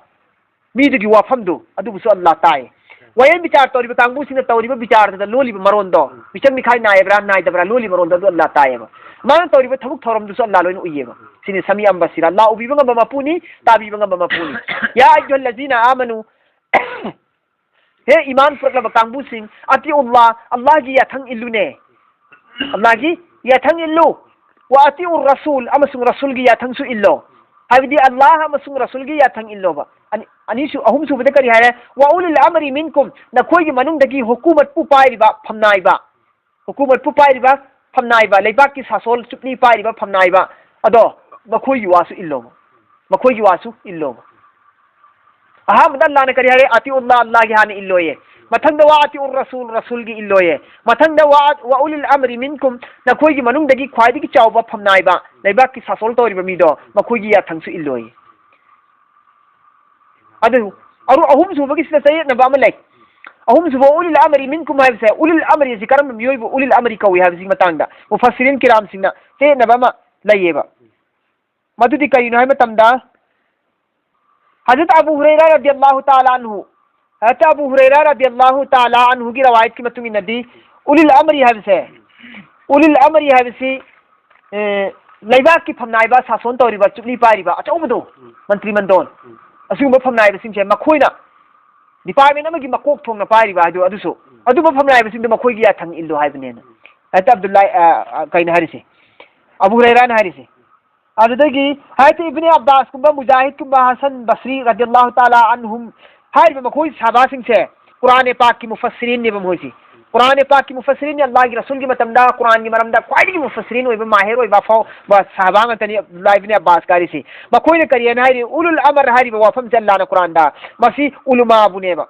ꯃꯤꯗꯨꯒꯤ ꯋꯥꯐꯝꯗꯨ ꯑꯗꯨꯕꯨꯁꯨ ꯑꯜꯂꯥꯍ ꯇꯥꯏ꯫ ꯋꯥꯌꯦꯟ ꯕꯤꯆꯥꯔ ꯇꯧꯔꯤꯕ ꯀꯥꯡꯕꯨꯁꯤꯡꯅ ꯇꯧꯔꯤꯕ ꯕꯤꯆꯥꯔꯗꯨꯗ ꯂꯣꯜꯂꯤꯕ ꯃꯔꯣꯟꯗꯣ, ꯃꯤꯆꯪ ꯃꯤꯈꯥꯏ ꯅꯥꯏꯕ꯭ꯔꯥ ꯅꯥꯏꯗꯕ꯭ꯔꯥ, ꯂꯣꯜꯂꯤꯕ ꯃꯔꯣꯟꯗꯣ ꯑꯗꯨ ꯑꯜꯂꯥꯍ ꯇꯥꯏꯌꯦꯕ꯫ ꯃꯥꯅ ꯇꯧꯔꯤꯕ ꯊꯕꯛ ꯊꯧꯔꯝꯗꯨꯁꯨ ꯑꯜꯂꯥꯍ ꯂꯣꯏꯅ ꯎꯏꯌꯦꯕ꯫ ꯁꯤꯅꯤ ꯁꯃꯤꯑꯝ ꯕꯁꯤꯔꯥ, ꯑꯜꯂꯥꯍ ꯎꯕꯤꯕ ꯉꯝꯕ ꯃꯄꯨꯅꯤ, ꯇꯥꯕꯤꯕ ꯉꯝꯕ ꯃꯄꯨꯅꯤ꯫ "ꯌꯥ ꯑꯌꯨꯍꯜꯂꯖꯤꯅ ꯑꯥꯃꯅꯨ", ꯍꯦ ꯏꯃꯥꯟ ꯄꯨꯔꯛꯂꯕ ꯀꯥꯡꯕꯨꯁꯤꯡ, "ꯑꯇꯤꯎ ꯑꯜꯂꯥꯍ", ꯑꯜꯂꯥꯍꯒꯤ ꯌꯥꯊꯪ ꯏꯜꯂꯨꯅꯦ꯫ ꯑꯜꯂꯥꯍꯒꯤ ꯌꯥꯊꯪ ꯏꯜꯂꯨ꯫ "ꯋ ꯑꯇꯤꯎ ꯔꯁꯨꯜ", ꯑꯃꯁꯨꯡ ꯔꯁꯨꯜꯒꯤ ꯌꯥꯊꯪꯁꯨ ꯏꯜꯂꯣ꯫ ꯍꯥꯏꯕꯗꯤ ꯑꯜꯂꯥꯍ ꯑꯃꯁꯨꯡ ꯔꯁꯨꯜꯒꯤ ꯌꯥꯊꯪ ꯏꯜꯂꯣꯕ꯫ ꯑꯅꯤ-, ꯑꯅꯤꯁꯨ-, ꯑꯍꯨꯝꯁꯨꯕꯗ ꯀꯔꯤ ꯍꯥꯏꯔꯦ? "ꯋ ꯎꯂꯤꯜ ꯑꯃꯔꯤ ꯃꯤꯟꯀꯨꯝ", ꯅꯈꯣꯏꯒꯤ ꯃꯅꯨꯡꯗꯒꯤ ꯍꯨꯀꯨꯃꯠꯄꯨ ꯄꯥꯏꯔꯤꯕ ꯐꯝꯅꯥꯏꯕ, ꯍꯨꯀꯨꯃꯠꯄꯨ ꯄꯥꯏꯔꯤꯕ ꯐꯝꯅꯥꯏꯕ, ꯂꯩꯕꯥꯛꯀꯤ ꯁꯥꯁꯣꯜ ꯆꯨꯞꯂꯤ ꯄꯥꯏꯔꯤꯕ ꯐꯝꯅꯥꯏꯕ, ꯑꯗꯣ ꯃꯈꯣꯏꯒꯤ ꯋꯥꯁꯨ ꯏꯜꯂꯣꯕ꯫ ꯃꯈꯣꯏꯒꯤ ꯋꯥꯁꯨ ꯏꯜꯂꯣꯕ꯫ ꯑꯍꯥꯟꯕꯗ ꯑꯜꯂꯥꯍꯅ ꯀꯔꯤ ꯍꯥꯏꯔꯦ? "ꯑꯇꯤꯎ ꯑꯜꯂꯥꯍ", ꯑꯜꯂꯥꯍꯒꯤ ꯍꯥꯟꯅ ꯏꯜꯂꯣꯌꯦ꯫ ꯃꯊꯪꯗ "ꯋ ꯑꯇꯤꯎ ꯔꯁꯨꯜ", ꯔꯁꯨꯜꯒꯤ ꯏꯜꯂꯣꯌꯦ꯫ ꯃꯊꯪꯗ "ꯋ-, ꯋ ꯎꯂꯤꯜ ꯑꯃꯔꯤ ꯃꯤꯟꯀꯨꯝ", ꯅꯈꯣꯏꯒꯤ ꯃꯅꯨꯡꯗꯒꯤ ꯈ꯭ꯋꯥꯏꯗꯒꯤ ꯆꯥꯎꯕ ꯐꯝꯅꯥꯏꯕ, ꯂꯩꯕꯥꯛꯀꯤ ꯁꯥꯁꯣꯜ ꯇꯧꯔꯤꯕ ꯃꯤꯗꯣ, ꯃꯈꯣꯏꯒꯤ ꯌꯥꯊꯪꯁꯨ ꯏꯜꯂꯣꯌꯦ꯫ ꯑꯗꯨ ꯑꯔꯨ-, ꯑꯍꯨꯝꯁꯨꯕꯒꯤꯁꯤꯗ ꯆꯌꯦꯠꯅꯕ ꯑꯃ ꯂꯩ꯫ ꯑꯍꯨꯝꯁꯨꯕ ulil amri minkum ꯍꯥꯏꯕꯁꯦ, ulil amri ꯑꯁꯤ ꯀꯔꯝꯕ ꯃꯤꯑꯣꯏꯕꯨ ulil amri ꯀꯧꯏ ꯍꯥꯏꯕꯁꯤꯒꯤ ꯃꯇꯥꯡꯗ ꯃꯨꯐꯁꯤꯔꯤꯟ ꯀꯤꯔꯥꯝꯁꯤꯡꯅ ꯆꯌꯦꯠꯅꯕ ꯑꯃ ꯂꯩꯌꯦꯕ꯫ ꯃꯗꯨꯗꯤ ꯀꯔꯤꯅꯣ ꯍꯥꯏꯕ ꯃꯇꯝꯗ, ꯍꯖꯔꯠ ꯑꯕꯨ ꯍꯨꯔꯩꯔꯥ ꯔꯗꯤꯌꯜꯂꯥꯍꯨ ꯇꯥꯂꯥ ꯑꯟꯍꯨ, ꯍꯖꯔꯠ ꯑꯕꯨ ꯍꯨꯔꯩꯔꯥ ꯔꯗꯤꯌꯜꯂꯥꯍꯨ ꯇꯥꯂꯥ ꯑꯟꯍꯨꯒꯤ ꯔꯋꯥꯌꯠꯀꯤ ꯃꯇꯨꯡ ꯏꯟꯅꯗꯤ, ulil amri ꯍꯥꯏꯕꯁꯦ, ulil amri ꯍꯥꯏꯕꯁꯤ, ꯑꯦ, ꯂꯩꯕꯥꯛꯀꯤ ꯐꯝꯅꯥꯏꯕ, ꯁꯥꯁꯣꯟ ꯇꯧꯔꯤꯕ, ꯆꯨꯞꯂꯤ ꯄꯥꯏꯔꯤꯕ ꯑꯆꯧꯕꯗꯣ, ꯎꯝ꯫ ꯃꯟꯇ꯭ꯔꯤ ꯃꯟꯗꯣꯟ, ꯎꯝ꯫ ꯑꯁꯤꯒꯨꯝꯕ ꯐꯝꯅꯥꯏꯕꯁꯤꯡꯁꯦ ꯃꯈꯣꯏꯅ department ꯑꯃꯒꯤ ꯃꯀꯣꯛ ꯊꯣꯡꯅ ꯄꯥꯏꯔꯤꯕ ꯍꯥꯏꯗꯣ ꯑꯗꯨꯁꯨ, ꯎꯝ꯫ ꯑꯗꯨꯝꯕ ꯐꯝꯅꯥꯏꯕꯁꯤꯡꯗꯣ ꯃꯈꯣꯏꯒꯤ ꯌꯥꯊꯪ ꯏꯜꯂꯨ ꯍꯥꯏꯕꯅꯦꯅ꯫ ꯎꯝ꯫ ꯍꯦꯛꯇ ꯑꯕꯗꯨꯜꯂꯥ, ꯑ, ꯑ, ꯀꯩꯅꯣ ꯍꯥꯏꯔꯤꯁꯦ? ꯑꯕꯨ ꯍꯨꯔꯩꯔꯥꯅ ꯍꯥꯏꯔꯤꯁꯦ꯫ ꯑꯗꯨꯗꯒꯤ ꯍꯥꯏꯗꯤ ꯏꯕꯅꯤ ꯑꯕꯥꯁꯀꯨꯝꯕ, ꯃꯨꯖꯥꯍꯤꯗꯀꯨꯝꯕ, ꯍꯁꯟ ꯕꯁ꯭ꯔꯤ ꯔꯗꯤꯌꯜꯂꯥꯍꯨ ꯇꯥꯂꯥ ꯑꯟꯍꯨꯝ ꯍꯥꯏꯔꯤꯕ ꯃꯈꯣꯏ ꯁꯍꯥꯕꯥꯁꯤꯡꯁꯦ ꯀꯨꯔꯥꯟ ꯄꯥꯛꯀꯤ ꯃꯨꯐꯁꯤꯔꯤꯟꯅꯦꯕ ꯃꯈꯣꯏꯁꯤ꯫ ꯀꯨꯔꯥꯟ ꯄꯥꯛꯀꯤ ꯃꯨꯐꯁꯤꯔꯤꯟꯅꯤ, ꯑꯜꯂꯥꯍꯒꯤ ꯔꯁꯨꯜꯒꯤ ꯃꯇꯝꯗ ꯀꯨꯔꯥꯟꯒꯤ ꯃꯔꯝꯗ ꯈ꯭ꯋꯥꯏꯗꯒꯤ ꯃꯨꯐꯁꯤꯔꯤꯟ ꯑꯣꯏꯕ, ꯃꯥꯍꯤꯔ ꯑꯣꯏꯕ ꯑꯐꯥꯎꯕ ꯁꯍꯥꯕꯥ ꯉꯥꯛꯇꯅꯤ ꯑꯕꯗꯨꯜꯂꯥ ꯏꯕꯅꯤ ꯑꯕꯥꯁ ꯀꯥꯔꯤꯁꯤ꯫ ꯃꯈꯣꯏꯅ ꯀꯔꯤ ꯍꯥꯏꯅ ꯍꯥꯏꯔꯤ? Ulul amr ꯍꯥꯏꯔꯤꯕ ꯋꯥꯐꯝꯁꯦ ꯑꯜꯂꯥꯍꯅ ꯀꯨꯔꯥꯟꯗ, ꯃꯁꯤ ꯎꯂꯨꯃꯥꯕꯨꯅꯦꯕ꯫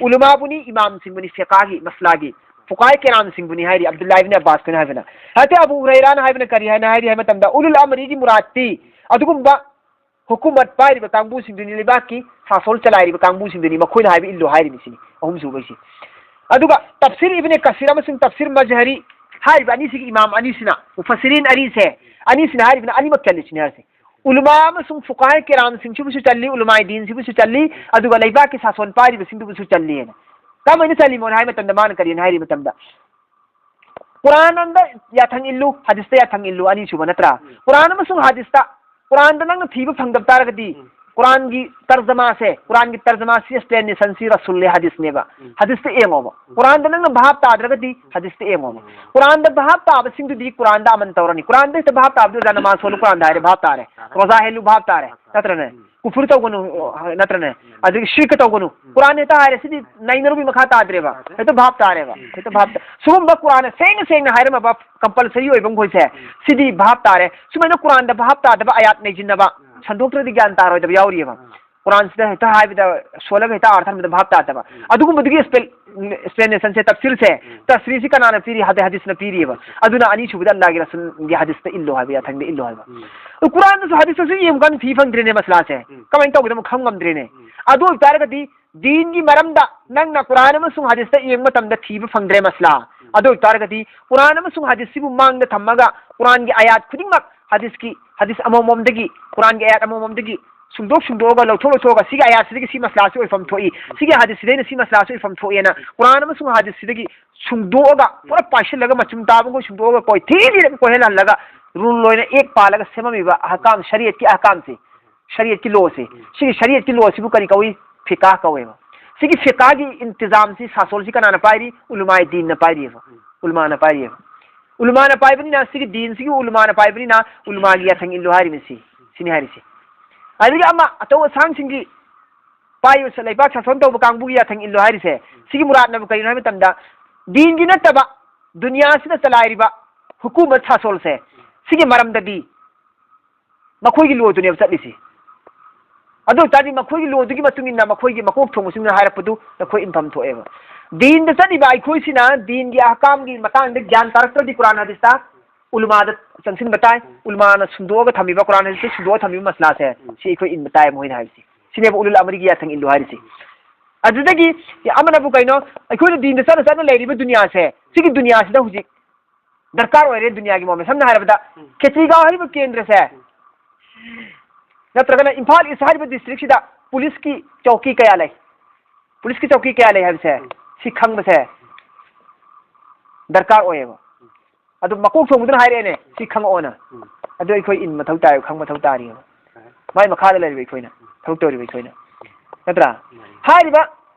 ꯎꯂꯨꯃꯥꯕꯨꯅꯤ, ꯏꯃꯥꯝꯁꯤꯡꯕꯨꯅꯤ, ꯐꯤꯀꯥꯒꯤ, ꯃꯁꯂꯥꯒꯤ ꯐꯨꯀꯥꯍ ꯀꯤꯔꯥꯝꯁꯤꯡꯕꯨꯅꯤ ꯍꯥꯏꯔꯤ, ꯑꯕꯗꯨꯜꯂꯥ ꯏꯕꯅꯤ ꯑꯕꯥꯁꯇꯨꯅ ꯍꯥꯏꯕꯅ꯫ ꯍꯥꯏꯗꯤ ꯑꯕꯨ ꯍꯨꯔꯩꯔꯥꯅ ꯍꯥꯏꯕꯅ ꯀꯔꯤ ꯍꯥꯏꯅ ꯍꯥꯏꯔꯤ ꯍꯥꯏꯕ ꯃꯇꯝꯗ, ulul amriꯒꯤ ꯃꯨꯔꯥꯠꯇꯤ ꯑꯗꯨꯒꯨꯝꯕ ꯍꯨꯀꯨꯃꯠ ꯄꯥꯏꯔꯤꯕ ꯀꯥꯡꯕꯨꯁꯤꯡꯗꯨꯅꯤ, ꯂꯩꯕꯥꯛꯀꯤ ꯁꯥꯁꯣꯜ ꯆꯂꯥꯏꯔꯤꯕ ꯀꯥꯡꯕꯨꯁꯤꯡꯗꯨꯅꯤ, ꯃꯈꯣꯏꯅ ꯍꯥꯏꯕ ꯏꯜꯂꯨ ꯍꯥꯏꯔꯤꯕꯁꯤꯅꯤ, ꯑꯍꯨꯝꯁꯨꯕꯁꯤ꯫ ꯑꯗꯨꯒ ꯇꯐꯁꯤꯔ ꯏꯕꯅꯦ ꯀꯁꯤꯔ ꯑꯃꯁꯨꯡ ꯇꯐꯁꯤꯔ ꯃꯖꯍꯔꯤ ꯍꯥꯏꯔꯤꯕ ꯑꯅꯤꯁꯤꯒꯤ ꯏꯃꯥꯝ ꯑꯅꯤꯁꯤꯅ, ꯃꯨꯐꯁꯤꯔꯤꯟ ꯑꯅꯤꯁꯦ, ꯑꯅꯤꯁꯤꯅ ꯍꯥꯏꯔꯤꯕꯅ ꯑꯅꯤꯃꯛ ꯆꯜꯂꯤꯁꯤꯅꯤ ꯍꯥꯏꯔꯤꯁꯦ꯫ ꯎꯂꯃꯥ ꯑꯃꯁꯨꯡ ꯐꯨꯀꯥꯍ ꯀꯤꯔꯥꯝꯁꯤꯡꯁꯤꯕꯨꯁꯨ ꯆꯜꯂꯤ, ꯎꯂꯃꯥꯏ ꯗꯤꯟꯁꯤꯕꯨꯁꯨ ꯆꯜꯂꯤ, ꯑꯗꯨꯒ ꯂꯩꯕꯥꯛꯀꯤ ꯁꯥꯁꯣꯟ ꯄꯥꯏꯔꯤꯕꯁꯤꯡꯗꯨꯕꯨꯁꯨ ꯆꯜꯂꯤꯅ꯫ ꯀꯃꯥꯏꯅ ꯆꯜꯂꯤꯃꯣꯅ ꯍꯥꯏꯕ ꯃꯇꯝꯗ ꯃꯥꯅ ꯀꯔꯤꯅ ꯍꯥꯏꯔꯤ ꯃꯇꯝꯗ, ꯀꯨꯔꯥꯟꯗ ꯌꯥꯊꯪ ꯏꯜꯂꯨ, ꯍꯗꯤꯁꯇ ꯌꯥꯊꯪ ꯏꯜꯂꯨ, ꯑꯅꯤꯁꯨꯕ ꯅꯠꯇ꯭ꯔꯥ? ꯎꯝ꯫ ꯀꯨꯔꯥꯟ ꯑꯃꯁꯨꯡ ꯍꯗꯤꯁꯇ, ꯀꯨꯔꯥꯟꯗ ꯅꯪꯅ ꯊꯤꯕ ꯐꯪꯗꯕ ꯇꯥꯔꯒꯗꯤ, ꯎꯝ꯫ ꯀꯨꯔꯥꯟꯒꯤ ꯇꯔꯖꯃꯥꯁꯦ, ꯀꯨꯔꯥꯟꯒꯤ ꯇꯔꯖꯃꯥꯁꯤ explanation ꯁꯤ ꯔꯁꯨꯜꯅꯦ, ꯍꯗꯤꯁꯅꯦꯕ꯫ ꯎꯝ꯫ ꯍꯗꯤꯁꯇ ꯌꯦꯡꯉꯣꯕ꯫ ꯎꯝ꯫ ꯀꯨꯔꯥꯟꯗ ꯅꯪꯅ ꯚꯥꯞ ꯇꯥꯗ꯭ꯔꯒꯗꯤ ꯍꯗꯤꯁꯇ ꯌꯦꯡꯉꯣꯕ꯫ ꯎꯝ꯫ ꯀꯨꯔꯥꯟꯗ ꯚꯥꯞ ꯇꯥꯕꯁꯤꯡꯗꯨꯗꯤ ꯀꯨꯔꯥꯟꯗ ꯑꯃꯟ ꯇꯧꯔꯅꯤ꯫ ꯀꯨꯔꯥꯟꯗ ꯍꯦꯛꯇ ꯚꯥꯞ ꯇꯥꯕꯗꯤ ꯑꯣꯖꯥ ꯅꯃꯥꯖ ꯁꯣꯜꯂꯨ ꯀꯨꯔꯥꯟꯗ ꯍꯥꯏꯔꯦ ꯚꯥꯞ ꯇꯥꯔꯦ꯫ ꯇꯥꯔꯦ꯫ ꯔꯣꯖꯥ ꯍꯦꯜꯂꯨ ꯚꯥꯞ ꯇꯥꯔꯦ꯫ ꯇꯥꯔꯦ꯫ ꯅꯠꯇ꯭ꯔꯅꯦ? ꯎꯝ꯫ ꯀꯨꯐꯨꯔ ꯇꯧꯒꯅꯨ, ꯎꯝ꯫ ꯅꯠꯇ꯭ꯔꯅꯦ? ꯎꯝ꯫ ꯑꯗꯒꯤ ꯁꯤꯔꯀ ꯇꯧꯒꯅꯨ꯫ ꯎꯝ꯫ ꯀꯨꯔꯥꯟ ꯍꯦꯛꯇ ꯍꯥꯏꯔꯦ ꯁꯤꯗꯤ ꯅꯩꯅꯔꯨꯕꯒꯤ ꯃꯈꯥ ꯇꯥꯗ꯭ꯔꯦꯕ꯫ ꯇꯥꯗ꯭ꯔꯦ꯫ ꯍꯦꯛꯇ ꯚꯥꯞ ꯇꯥꯔꯦꯕ꯫ ꯎꯝ꯫ ꯍꯦꯛꯇ ꯚꯥꯞ ꯇꯥ-, ꯁꯤꯒꯨꯝꯕ ꯀꯨꯔꯥꯟꯅ ꯁꯦꯡꯅ ꯁꯦꯡꯅ ꯍꯥꯏꯔꯝꯃꯕ compulsory ꯑꯣꯏꯕ ꯃꯈꯣꯏꯁꯦ, ꯎꯝ꯫ ꯁꯤꯗꯤ ꯚꯥꯞ ꯇꯥꯔꯦ꯫ ꯁꯨꯃꯥꯏꯅ ꯀꯨꯔꯥꯟꯗ ꯚꯥꯞ ꯇꯥꯗꯕ ꯑꯌꯥꯠ ꯅꯩꯁꯤꯟꯅꯕ, ꯎꯝ꯫ ꯁꯟꯗꯣꯛꯇ꯭ꯔꯗꯤ ꯒ꯭ꯌꯥꯟ ꯇꯥꯔꯣꯏꯗꯕ ꯌꯥꯎꯔꯤꯑꯕ꯫ ꯎꯝ꯫ ꯀꯨꯔꯥꯟꯁꯤꯗ ꯍꯦꯛꯇ ꯍꯥꯏꯕꯗ ꯁꯣꯜꯂꯒ ꯍꯦꯛꯇ ꯑꯥꯔꯊ ꯍꯟꯕꯗ ꯚꯥꯞ ꯇꯥꯗꯕ꯫ ꯎꯝ꯫ ꯑꯗꯨꯒꯨꯝꯕꯗꯨꯒꯤ expl-, explanationꯁꯦ, ꯇꯐꯁꯤꯔꯁꯦ, ꯎꯝ꯫ ꯇꯐꯁꯤꯔꯁꯤ ꯀꯅꯥꯅ ꯄꯤꯔꯤ? ꯍꯗ-, ꯍꯗꯤꯁꯅ ꯄꯤꯔꯤꯑꯕ꯫ ꯎꯝ꯫ ꯑꯗꯨꯅ ꯑꯅꯤꯁꯨꯕꯗ ꯑꯜꯂꯥꯍꯒꯤ ꯔꯁꯨꯜꯒꯤ ꯍꯗꯤꯁꯇ ꯏꯜꯂꯣ ꯍꯥꯏꯕ, ꯌꯥꯊꯪꯗ ꯏꯜꯂꯣ ꯍꯥꯏꯕ꯫ ꯎꯝ꯫ ꯑꯗꯨ ꯀꯨꯔꯥꯟꯗꯁꯨ ꯍꯗꯤꯁꯇꯁꯨ ꯌꯦꯡꯕ ꯀꯥꯟꯗ ꯊꯤ ꯐꯪꯗ꯭ꯔꯦꯅꯦ ꯃꯁꯂꯥꯁꯦ꯫ ꯎꯝ꯫ ꯀꯃꯥꯏꯅ ꯇꯧꯒꯗꯕꯅꯣ ꯈꯪ ꯉꯝꯗ꯭ꯔꯦꯅꯦ꯫ ꯎꯝ꯫ ꯑꯗꯨ ꯑꯣꯏꯕ ꯇꯥꯔꯒꯗꯤ ꯗꯤꯟꯒꯤ ꯃꯔꯝꯗ ꯅꯪꯅ ꯀꯨꯔꯥꯟ ꯑꯃꯁꯨꯡ ꯍꯗꯤꯁꯇ ꯌꯦꯡꯕ ꯃꯇꯝꯗ ꯊꯤꯕ ꯐꯪꯗ꯭ꯔꯦ ꯃꯁꯂꯥ꯫ ꯑꯗꯨ ꯑꯣꯏꯇꯥꯔꯒꯗꯤ ꯀꯨꯔꯥꯟ ꯑꯃꯁꯨꯡ ꯍꯗꯤꯁꯁꯤꯕꯨ ꯃꯥꯡꯗ ꯊꯝꯃꯒ ꯀꯨꯔꯥꯟꯒꯤ ꯑꯌꯥꯠ ꯈꯨꯗꯤꯡꯃꯛ ꯍꯗꯤꯁꯀꯤ, ꯍꯗꯤꯁ ꯑꯃꯃꯝꯗꯒꯤ, ꯀꯨꯔꯥꯟꯒꯤ ꯑꯌꯥꯠ ꯑꯃꯃꯝꯗꯒꯤ ꯁꯨꯡꯗꯣꯛ ꯁꯨꯡꯗꯣꯛꯑꯒ, ꯂꯧꯊꯣꯛ ꯂꯧꯊꯣꯛꯑꯒ, ꯁꯤꯒꯤ ꯑꯌꯥꯠꯁꯤꯗꯒꯤ ꯁꯤ ꯃꯁꯂꯥꯁꯤ ꯑꯣꯏꯐꯝ ꯊꯣꯛꯏ, ꯁꯤꯒꯤ ꯍꯗꯤꯁꯁꯤꯗꯩꯅ ꯁꯤ ꯃꯁꯂꯥꯁꯤ ꯑꯣꯏꯐꯝ ꯊꯣꯛꯑꯦꯅ ꯀꯨꯔꯥꯟ ꯑꯃꯁꯨꯡ ꯍꯗꯤꯁꯁꯤꯗꯒꯤ ꯁꯨꯡꯗꯣꯛꯑꯒ ꯄꯨꯔꯥ ꯄꯥꯏꯁꯤꯜꯂꯒ ꯃꯆꯨꯝ ꯇꯥꯕꯈꯣꯏ ꯁꯨꯡꯗꯣꯛꯑꯒ ꯀꯣꯏꯊꯤ ꯊꯤꯔꯒ ꯀꯣꯏꯍꯜꯍꯜꯂꯒ ꯔꯨꯜ ꯑꯣꯏꯅ ꯑꯦꯛ ꯄꯥꯜꯂꯒ ꯁꯦꯝꯃꯝꯃꯤꯕ ꯑꯍꯀꯥꯝ, ꯁꯔꯤꯌꯠꯀꯤ ꯑꯍꯀꯥꯝꯁꯦ, ꯁꯔꯤꯌꯠꯀꯤ ꯂꯣꯁꯦ, ꯁꯤꯒꯤ ꯁꯔꯤꯌꯠꯀꯤ ꯂꯣꯁꯤꯕꯨ ꯀꯔꯤ ꯀꯧꯏ? ꯐꯤꯀꯥ ꯀꯧꯋꯦꯕ꯫ ꯁꯤꯒꯤ ꯐꯤꯀꯥꯒꯤ ꯏꯟꯇꯤꯖꯥꯝꯁꯤ, ꯁꯥꯁꯣꯜꯁꯤ ꯀꯅꯥꯅ ꯄꯥꯏꯔꯤ? ꯎꯂꯃꯥꯏ ꯗꯤꯟꯅ ꯄꯥꯏꯔꯤꯑꯕ꯫ ꯎꯂꯃꯥꯅ ꯄꯥꯏꯔꯤꯑꯕ꯫ ꯎꯂꯃꯥꯅ ꯄꯥꯏꯕꯅꯤꯅ, ꯁꯤꯒꯤ ꯗꯤꯟꯁꯤꯒꯤ ꯎꯂꯃꯥꯅ ꯄꯥꯏꯕꯅꯤꯅ, ꯎꯂꯃꯥꯒꯤ ꯌꯥꯊꯪ ꯏꯜꯂꯨ ꯍꯥꯏꯔꯤꯕꯅꯤ ꯁꯤ, ꯁꯤꯅꯤ ꯍꯥꯏꯔꯤꯁꯦ꯫ ꯑꯗꯒꯤ ꯑꯃ ꯑꯆꯧ ꯑꯁꯥꯡꯁꯤꯡꯒꯤ ꯄꯥꯏꯕ ꯁ-, ꯂꯩꯕꯥꯛ ꯁꯥꯁꯣꯟ ꯇꯧꯕ ꯀꯥꯡꯕꯨꯒꯤ ꯌꯥꯊꯪ ꯏꯜꯂꯨ ꯍꯥꯏꯔꯤꯁꯦ, ꯁꯤꯒꯤ ꯃꯨꯔꯥꯠꯅꯕꯨ ꯀꯔꯤꯅꯣ ꯍꯥꯏꯕ ꯃꯇꯝꯗ, ꯗꯤꯟꯒꯤ ꯅꯠꯇꯕ ꯗꯨꯅꯤꯌꯥꯁꯤꯗ ꯆꯂꯥꯏꯔꯤꯕ ꯍꯨꯀꯨꯃꯠ ꯁꯥꯁꯣꯜꯁꯦ, ꯁꯤꯒꯤ ꯃꯔꯝꯗꯗꯤ ꯃꯈꯣꯏꯒꯤ ꯂꯣꯗꯨꯅꯦꯕ ꯆꯠꯂꯤꯁꯤ꯫ ꯑꯗꯨ ꯑꯣꯏ ꯇꯥꯔꯗꯤ ꯃꯈꯣꯏꯒꯤ ꯂꯣꯗꯨꯒꯤ ꯃꯇꯨꯡ ꯏꯟꯅ ꯃꯈꯣꯏꯒꯤ ꯃꯀꯣꯛ ꯊꯣꯡꯕꯁꯤꯡꯅ ꯍꯥꯏꯔꯛꯄꯗꯨ ꯅꯈꯣꯏ ꯏꯟꯐꯝ ꯊꯣꯛꯑꯦꯕ꯫ ꯗꯤꯟꯗ ꯆꯠꯂꯤꯕ ꯑꯩꯈꯣꯏꯁꯤꯅ ꯗꯤꯟꯒꯤ ꯑꯍꯀꯥꯝꯒꯤ ꯃꯇꯥꯡꯗ ꯒ꯭ꯌꯥꯟ ꯇꯥꯔꯛꯇ꯭ꯔꯗꯤ ꯀꯨꯔꯥꯟ ꯍꯗꯤꯁꯇ ꯎꯂꯃꯥꯗ ꯆꯪꯁꯤꯟꯕ ꯇꯥꯏ꯫ ꯎꯂꯃꯥꯅ ꯁꯨꯝꯗꯣꯛꯑꯒ ꯊꯝꯃꯤꯕ, ꯀꯨꯔꯥꯟ ꯍꯗꯤꯁꯇ ꯁꯨꯝꯗꯣꯛꯑꯒ ꯊꯝꯃꯤꯕ ꯃꯁꯂꯥꯁꯦ ꯁꯤ ꯑꯩꯈꯣꯏ ꯏꯟꯕ ꯇꯥꯏ ꯃꯣꯏꯅ ꯍꯥꯏꯔꯤꯁꯤ꯫ ꯁꯤꯅꯦꯕ ꯎꯂꯨꯜ ꯑꯃꯔꯤꯒꯤ ꯌꯥꯊꯪ ꯏꯜꯂꯨ ꯍꯥꯏꯔꯤꯁꯤ꯫ ꯑꯗꯨꯗꯒꯤ ꯑꯃꯅꯕꯨ ꯀꯩꯅꯣ, ꯑꯩꯈꯣꯏꯅ ꯗꯤꯟꯗ ꯆꯠꯅ ꯆꯠꯅ ꯂꯩꯔꯤꯕ ꯗꯨꯅꯤꯌꯥꯁꯦ, ꯁꯤꯒꯤ ꯗꯨꯅꯤꯌꯥꯁꯤꯗ ꯍꯧꯖꯤꯛ ꯗꯔꯀꯥꯔ ꯑꯣꯏꯔꯦ ꯗꯨꯅꯤꯌꯥꯒꯤ ꯃꯑꯣꯡꯗ꯫ ꯁꯝꯅ ꯍꯥꯏꯔꯕꯗ ꯎꯝ꯫ ꯈꯦꯇꯤꯒꯥꯎ ꯍꯥꯏꯔꯤꯕ ꯀꯦꯟꯗ꯭ꯔꯁꯦ, ꯎꯝ꯫ ꯅꯠꯇ꯭ꯔꯒꯅ ꯏꯝꯐꯥꯜ ꯏꯁ ꯍꯥꯏꯔꯤꯕ ꯗꯤꯁꯇ꯭ꯔꯤꯛꯁꯤꯗ ꯄꯨꯂꯤꯁꯀꯤ ꯆꯧꯀꯤ ꯀꯌꯥ ꯂꯩ? ꯄꯨꯂꯤꯁꯀꯤ ꯆꯧꯀꯤ ꯀꯌꯥ ꯂꯩ ꯍꯥꯏꯕꯁꯦ, ꯎꯝ꯫ ꯁꯤ ꯈꯪꯕꯁꯦ ꯗꯔꯀꯥꯔ ꯑꯣꯏꯌꯦꯕ꯫ ꯑꯗꯨ ꯃꯀꯣꯛ ꯊꯣꯡꯕꯗꯨꯅ ꯍꯥꯏꯔꯛꯑꯦꯅꯦ, ꯁꯤ ꯈꯪꯉꯛꯑꯣꯅ꯫ ꯎꯝ꯫ ꯑꯗꯨ ꯑꯩꯈꯣꯏ ꯏꯟ ꯃꯊꯧ ꯇꯥꯏ, ꯈꯪ ꯃꯊꯧ ꯇꯥꯔꯤꯑꯕ꯫ ꯃꯥꯏ ꯃꯈꯥꯗ ꯂꯩꯔꯤꯕ ꯑꯩꯈꯣꯏꯅ, ꯊꯕꯛ ꯇꯧꯔꯤꯕ ꯑꯩꯈꯣꯏꯅ꯫ ꯅꯠꯇ꯭ꯔꯥ? ꯃꯥꯅꯤ꯫ ꯍꯥꯏꯔꯤꯕ